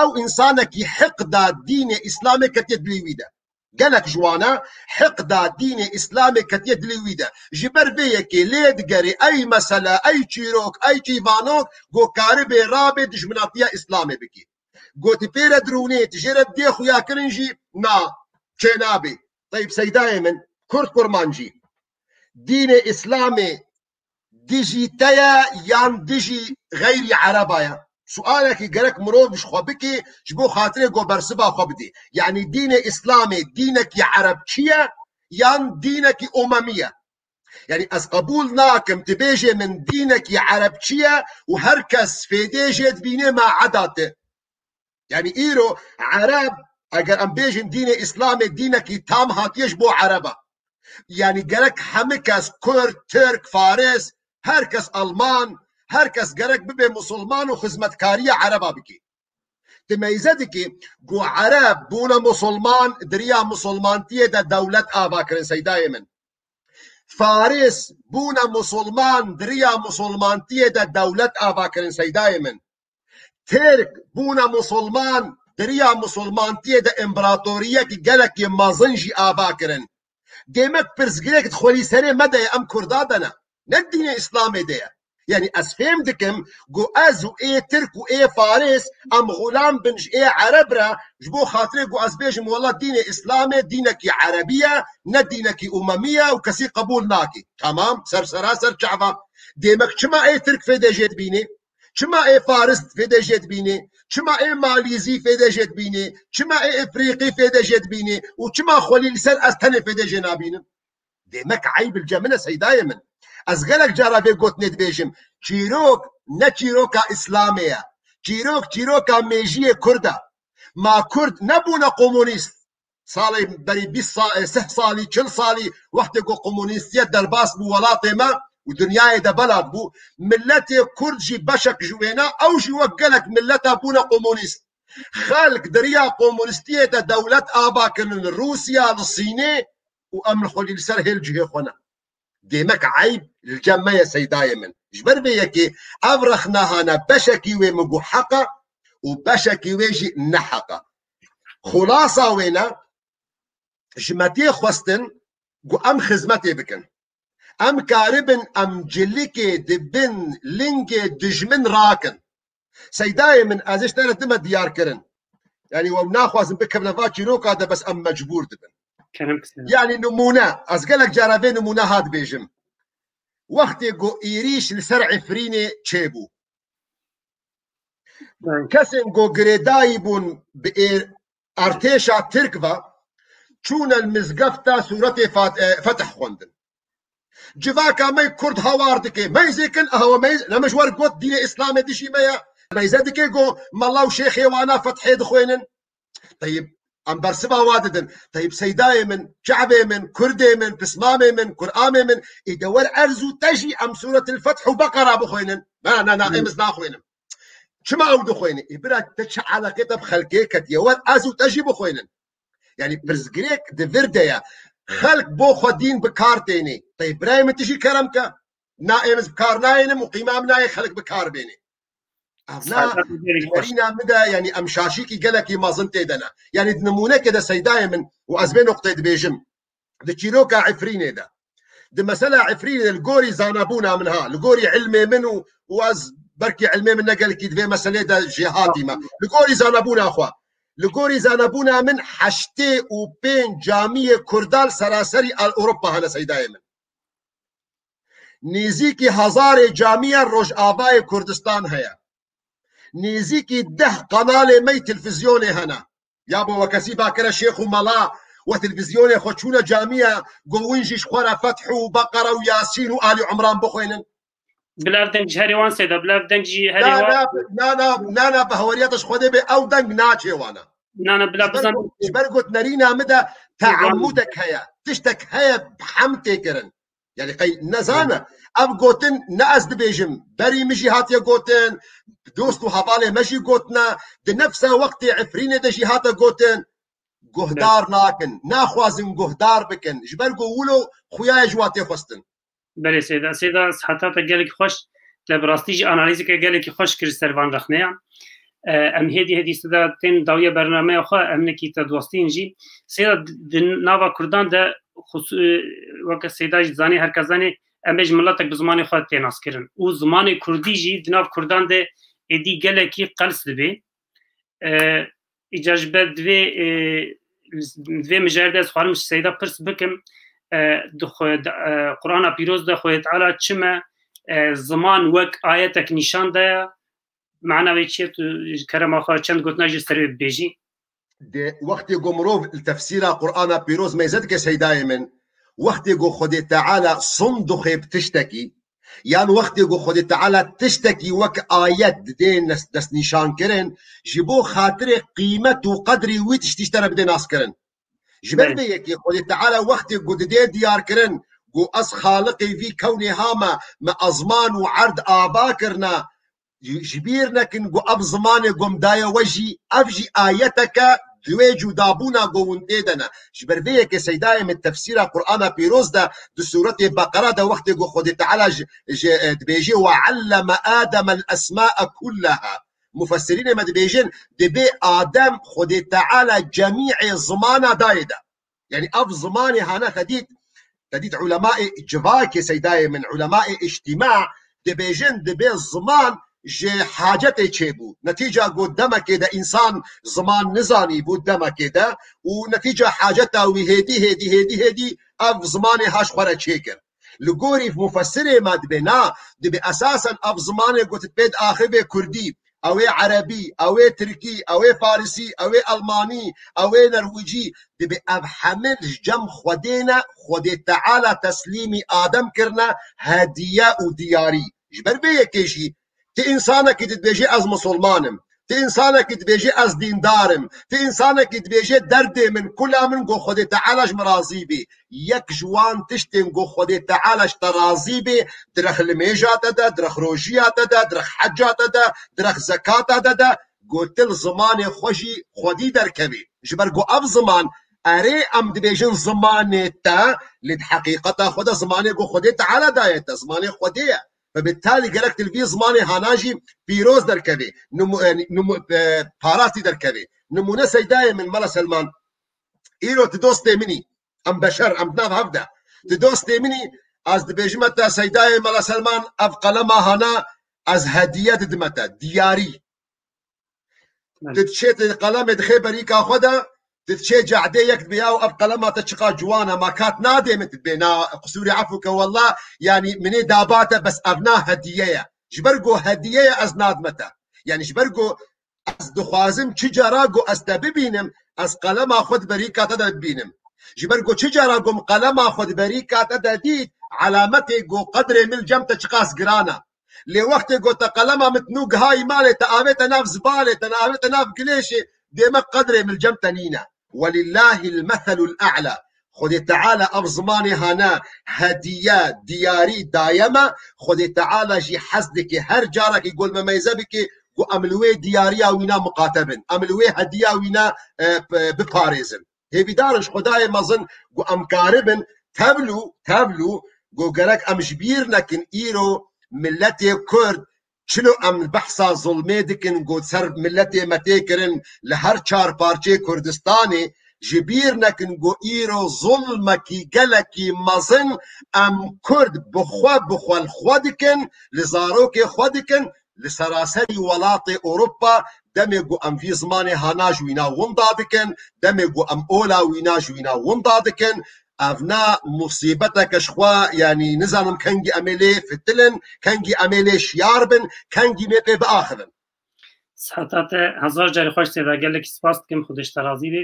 Ew însanekî heq da dînê Îslamê ketiye dilê wî de. Gelek ji wan e heq da dînê Îslamê ketiye dilê wî de. Ji ber vê yekê lê digerê ey mesele, ey çîrok, ey çîvanok ku karibê rabê dijminatiya Îslamê bikî. Ku tu pê re dirûnê, tu jê re dê xuya kirin jî na, çênabê. Teyb Seydayê min, Kurd Kurmancî, dînê Îslamê dijî te ye yan dijî xeyrî Ereba ye? Sualekî gerek mirov ji xwe bike, ji bo xatirê ku bersiva xwe bidê. Yanî dînê Îslamê dînekî Erebçî ye yan dînekî Umemî ye? Yanî ez qebûl nakim tu bêjê min dînekî Erebçî ye û her kes fêdê jê dibînê ma eda te. Yanî îro Ereb, eger em bêjin dînê Îslamê dînekî tam hatiye ji bo Ereba. Yanî gerek hemî kes Kurd, Tirk, Faris, her kes Alman, her kes gerek bibe musulman û xizmetkariya Ereba bike. Tu meyze dikî ku Ereb bûne musulman, di riya musulmantiyê de dewlet ava kirin, Seydayê min. Faris bûne musulman, di riya musulmantiyê de dewlet ava kirin, seydayê min. Tirk bûne musulman, di riya musulmantiyê de împaratoriyekî gelekî mezin jî ava kirin. Demek pirsgirêk di xwelîserê me de ye, em Kurda de ne. Ne dînê Îslamê de ye. Yanî ez fêm dikim ku ez û ê Tirk û ê Faris em xulam bin ji ê Ereb re, ji bo xatirê ku ez bêjim wela dînê Îslamê dînekî Erebî ye, ne dînekî Umemî ye û kesî qebûl nake. Tamam, ser sera ser çava. Demek çima ê Tirk fêdê jê dibînê? Çima ê Faris fêdê jê dibînê? Çima ê Malîzî fêdê jê dibînê? Çima ê Efrîqî fêdê jê dibînê? Û çima xwelî li ser ez tenê fêdê jê nabînim? Demek eyb li cem min e, seydayê min. Ez gelek cara vê gotinê dibêjim. Çîrok ne çîroka Îslamê ye. Çîrok, çîroka mêjiyê Kurd e. Ma Kurd nebûne komunîst? Salê berî bîst sa-, e, sih salî, çil salî, wextê ku komunîstiyet derbas bû welatê me û dinyayê de belav bû, milletê Kurd jî beşek ji wêna, ew jî wek gelek milleta bûne komunîst. Xelk di riya komunîstiyê de dewlet ava kirin li Rûsya, li Sînê û em li xwelî li ser hêl cihê xwe ne. Demek eyb li cem me ye, seydayê min. Ji ber vê yekê ev rexnehane beşekî wê min got heq e û beşekî wê jî ne heq e. Xulasa wê ne, ji me tê xwestin ku em xizmetê bikin. Em karibin em cilikê di bin lingê dijmin rakin. Seydayê min, ez ê ji te re dime diyar kirin. Yanî we naxwazim bikevne va çîroka de, bes em mecbûr dibin. Kerem kise. Yanî nimûne, ez gelek cara vê nimûne ha dibêjim. Wextê ku êrîş li ser Efrînê çêbû, Belê. Kesên ku girêdayî bûn bi êr-, artêşa Tirk ve, çûne li mizgefta sûretê Fat-, e, Fetih xwendin. Civaka me Kurd hawar dike. Meyzê kin, aha we meyz, ne min ji we got dînê Îslamê dijî me ye. Meyze dike go mela û şêxê wana Fethê dixwênin. Teyib, em bersiva wa didin. Teyib, seydayê min, çavê min, Kurdê min, pismamê min, Kur'amê min, ê de wer erz û te jî em Sûretil Feth û Beqera bixwênin. Na, na, na, em ez naxwênim. Çima ew dixwêne? Ê bira, te çi eleqê te bi xelkê ketiye? Wer ez û te jî bixwênin. Yanî pirsgirêk di vir de ye. Xelk bo xwe dîn bi kar tênê. Teyb birayê min, tu jî kerem ke. Na, êm ez bi kar nayênim û qîma min nayê xelk bi kar bênê. Ev na, Saygı, gelek hoş. Derîna min de, yanî em şaşîkî gelekî mezin tê de ne. Yanî di nimûnekê de seydayê min û ez vê noqteyê dibêjim. Di çîroka Efrînê de. Di mesela Efrînê de li gorî zanabûna min ha, li gorî ilmê min û, û ez belkî ilmê min ne gelekî di vê meselê de jêhatî me. Li gorî zanabûna xwe. Li gorî zanabûna min heştê û pênc camiyê Kurdan seraserî Ewropa hene seydayê min. Nêzîkî hezarê camiya Rojavayê Kurdistan heye. Nêzîkî deh kanalê me yî televîzyonê hene. Ya bo we kesî bakire şêx û mela we televîzyonê xwe çûne camiya, go win jî ji xwe re Feth û Beqere û Yasîn û Alî Umran bixwênin. Bila ev deng ji herê wan seyda, bila ev deng jî herê Na, wan. Na, na, na, na, na, bi heweriya te ji Xwedê bê, ew deng naçê wana. Na, na, bila Ji ber bizan. got, ji ber got nerîna min de teamudek heye. Tiştek heye bi hem tê kirin. Yanî qey nezane. Ev gotin ne ez dibêjim. Berî min jî hatiye gotin. Dost û hevalê me jî gotine. Di nefsa wextê Efrînê de jî hate gotin. Guhdar nakin. Naxwazin guhdar bikin. Ji ber ku wilo xuya ye ji wa tê xwestin. Belê Seyda. Seyda, siheta te gelekî xweş. Te bi rastî jî analîzeke gelekî xweş kir ser van rexneyan. E, em hêdî hêdî Seyda tên dawiya bernameya xwe, em nekî te dostîn jî. Seyda, di, di nava Kurdan de xus-, e, weke Seyda jî zanî, her kes zanî, em ê ji miletek bi zimanê xwe tê naskirin. Û zimanê Kurdî jî di nav Kurdan de êdî gelekî qels dibe. E, îcar ji ber divê, e, divê mijerde ez xwarim ji Seyda pirs bikim, e, di xwe, di, e, Qur'ana Pîroz de Xwedê Teala çime, e, ziman wek ayetek nîşan daye? Mana wê çi ye? Tu ji kerema xwe çend gotina jî ser wê bibêjî. De wextê ku mirov li tefsîra Qur'ana Pîroz meyze dike seydayê min, wextê ku Xwedê Teala son dixwê bi tiştekî, yan wextê ku Xwedê Teala tiştekî wek ayet didê nes-, destnîşankirin, ji bo xatirê qîmet û qedrî wî tiştî ji te re bidê naskirin. Ji ber Belê. vê yekê Xwedê Teala wextê ku didê diyarkirin, ku ez xaliqê vî kewnê ha me, me ezman û erd ava kirine, ji bîr nekin ku ev zimanê ku em daye we jî, ev jî ayeteke Di wê cudabûna ku hûn tê de ne. Ji ber vê yekê Seydayê min tefsîra Qur'ana Pîroz de di Sûretê Beqera de wextê ku Xwedê Teala ji, ji, e, dibêje, "Ve alleme Adem el esma'e kullaha." Mufessirînê me dibêjin, dibê Adem Xwedê Teala cemî'ê zimana dayê de. Yani ev zimanê hane xedît, xedît ulemaê civakê Seydayê min, ulemaê îctîma dibêjin, dibê ziman ji hacetê çêbû. Netîca got demekê de însan ziman nizanî bû demekê de û netîca haceta wî hêdî, hêdî, hêdî, hêdî ev zimanê haş xwe re çêkir. Li gorî mufessirê me dibê na, dibê esasen ev zimanê got pê diaxivê kurdî, ew ê erebî, ew ê tirkî, ew ê farisî, ew ê elmanî, ew ê nerwicî, dibê ev hemil ji cem Xwedê ne, Xwedê Teala teslîmî Adem kirine, hediye û diyarî. Ji ber vê yekê jî ti însanekî dibêje ez misilman im, ti însanekî dibêje ez dîndar im, ti însanekî dibêje derdê min, kula min go Xwedê Teala ji min razî bê. Yek ji wan tiştên go Xwedê Teala ji te razî bê, di rex limêja te de, di rex rojiya te de, di rex heca te de, di rex zekata te de, go til zimanê xwe jî xwedî derkevê. Ji ber go ev ziman, erê em dibêjin zimanê te, lê di heqîqeta xwe de zimanê go Xwedê Teala daye te, zimanê Xwedê ye. Ve bi talî gerek til vî zimanê hana jî pîroz derkevê, nimu-, e, nimu-, e, parastî derkevê. Nimûne Seydayê min Mela Selman, îro tu dostê min î, em beşer, em di nav hev de. Tu dostê min î, ez dibêjime te Seydayê Mela Selman, ev qelema hana ez hediye didime te, diyarî. Min. Tu diçê tu qelemê dixê berîka xwe de, tu diçê cehdê yek dibê, "Yaw ev qelema te çiqa ciwan e, ma kat nadê min?" Tu dibê, "Na, qisûrê efû ke wella, yanî min ê daba te, bes ev na hediye ye." Ji ber go hediye ye ez nadime te. Yanî ji ber go ez dixwazim çi cara go ez te bibînim, ez qelema xwe di berîka te de bibînim. Ji ber go çi cara go min qelema xwe di berîka te de dît, alametê go qedrê min cem te çiqas giran e. Lê wextê go te qelema min nû gihayî malê, te avête nav zibalê, te avête nav gilêşê, dême qedrê min cem te nîne. Welillahil meselul a'la. Xwedê Teala ev zimanê hane hediye, diyarî daye me. Xwedê Teala jî hez dike her carekî gol me meyze bike, ku em li wê diyariya wîna miqate bin. Em li wê hediya wîna, e, p-, biparêzin. Hêvîdar in ji Xwedayê mezin ku em karibin tevlû, tevlû ku gerek em ji bîr nekin îro miletê Kurd çilo em behsa zulmê dikin ku ser miletê me tê kirin li her çar parçeyê Kurdistanê, ji bîr nekin ku îro zulmekî gelekî mezin em Kurd bi xwe, bi xwe li xwe dikin, li zarokê xwe dikin, li seraserî welatê Ewropa, demê ku em vî zimanê hana ji wîna winda dikin, demê ku em ola wîna ji wîna winda dikin, ev na musîbeteke ji xwe, yanî nizanim kengî em ê lê fitilin, kengî em ê lê şiyar bin, kengî mê pê biaxivin. Siheta te hezar carî xweş Seyda, gelekî spas dikim, Xwedê ji te razî bê.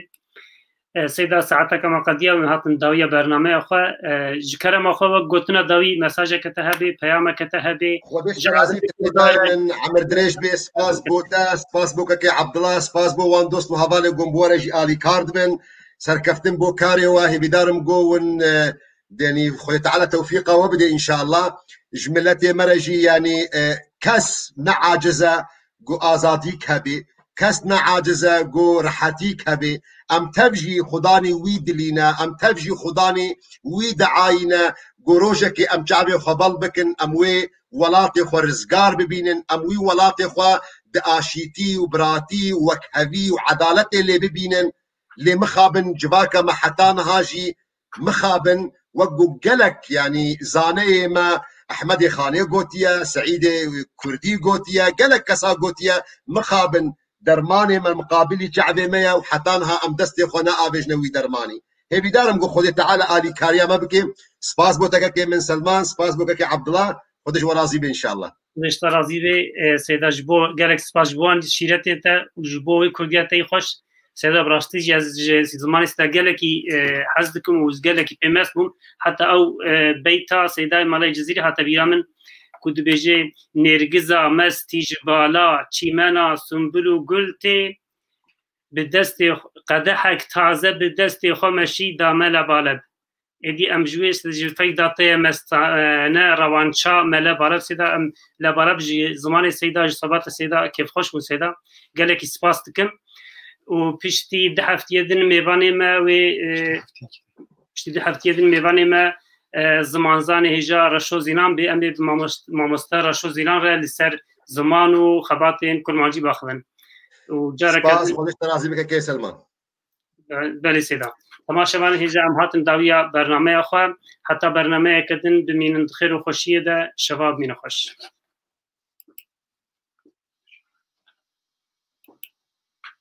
E, Seyda, saeteke me qediya û hatin dawiya bernameya xwe. E, ji kerema xwe wek gotina dawî mesajeke te hebe, peyameke te hebe. Xwedê ji te razî bê, Seyda min, emir dirêj bê, spas bo te, spas bo kekê Abdullah, spas bo wan dost û hevalê ku bi we re jî alîkar dibin. Serkeftin bo karê we, hêvîdarim go win, e, Yanî Xwedê Teala tewfîqa we bide înşallah. Ji miletê me re jî yanî, e, kes ne aciz e ku azadîk hebê, kes ne aciz e ku rehetîk hebê. Em tev jî xudanî wî dilî ne, em tev jî xudanî wî diayî ne ku rojekê em çavê xwe bel bikin, em wê welatê xwe rizgar bibînin, em wî welatê xwe di aşîtî û biratî û wekhevî û edaletê lê bibînin. Lê mixabin civaka me heta niha jî mixabin, wek ku gelek, yanî zaneyê me Ehmedê Xanê gotiye, Seîdê Kurdî gotiye, gelek kesa gotiye, mixabin dermanê me miqabilî çavê me ye û heta niha em destê xwe neavêjne wî dermanî. Hêvîdar im ku Xwedê Teala alîkariya me bike. Spas bo te kekê min Selman, spas bo kekê Abdullah. Xwedê ji we razî be înşallah. Xwedê ji te razî be, e, Seyda, ji bo gelek spas ji bo wan şîretên te û ji bo wê Kurdiya te yî xweş. Seyda, bi rastî jî ez ji zimanê Seyda gelekî, e, hez dikim û gelekî pê mest bûm. Heta ew, e, beyta Seydayê Malê Cizîrî hate bîra min ku dibêje, "Nêrgiza mestî ji bala çîmena sumbul û gul tê, bi destê xwe, qedehek taze bi destê xwe meşî da me lebaleb." Êdî em ji wê ji feyda te ye mestane rewança me lebaleb Seyda, em lebaleb ji zimanê Seyda, ji sebata Seyda kêfxweş bûn Seyda. Gelekî spas dikim. û piştî du heftiyê din mêvanê me wê, e, piştî du heftiyê din mêvanê me, e, zimanzanê hêja Reşo Zîlan bê. Em ê bi mamos-, mamoste Reşo Zîlan re li ser ziman û xebatên kurmancî baxivin. Û careke Spas, din Xwedê ji te razî bike kê Selman. Belê sêda. Temaşevanên hêja, em hatin dawiya bernameya xwe. Heta bernameyeke din bimînin di xêr û xweşiyê de. Şeva bimîne xweş.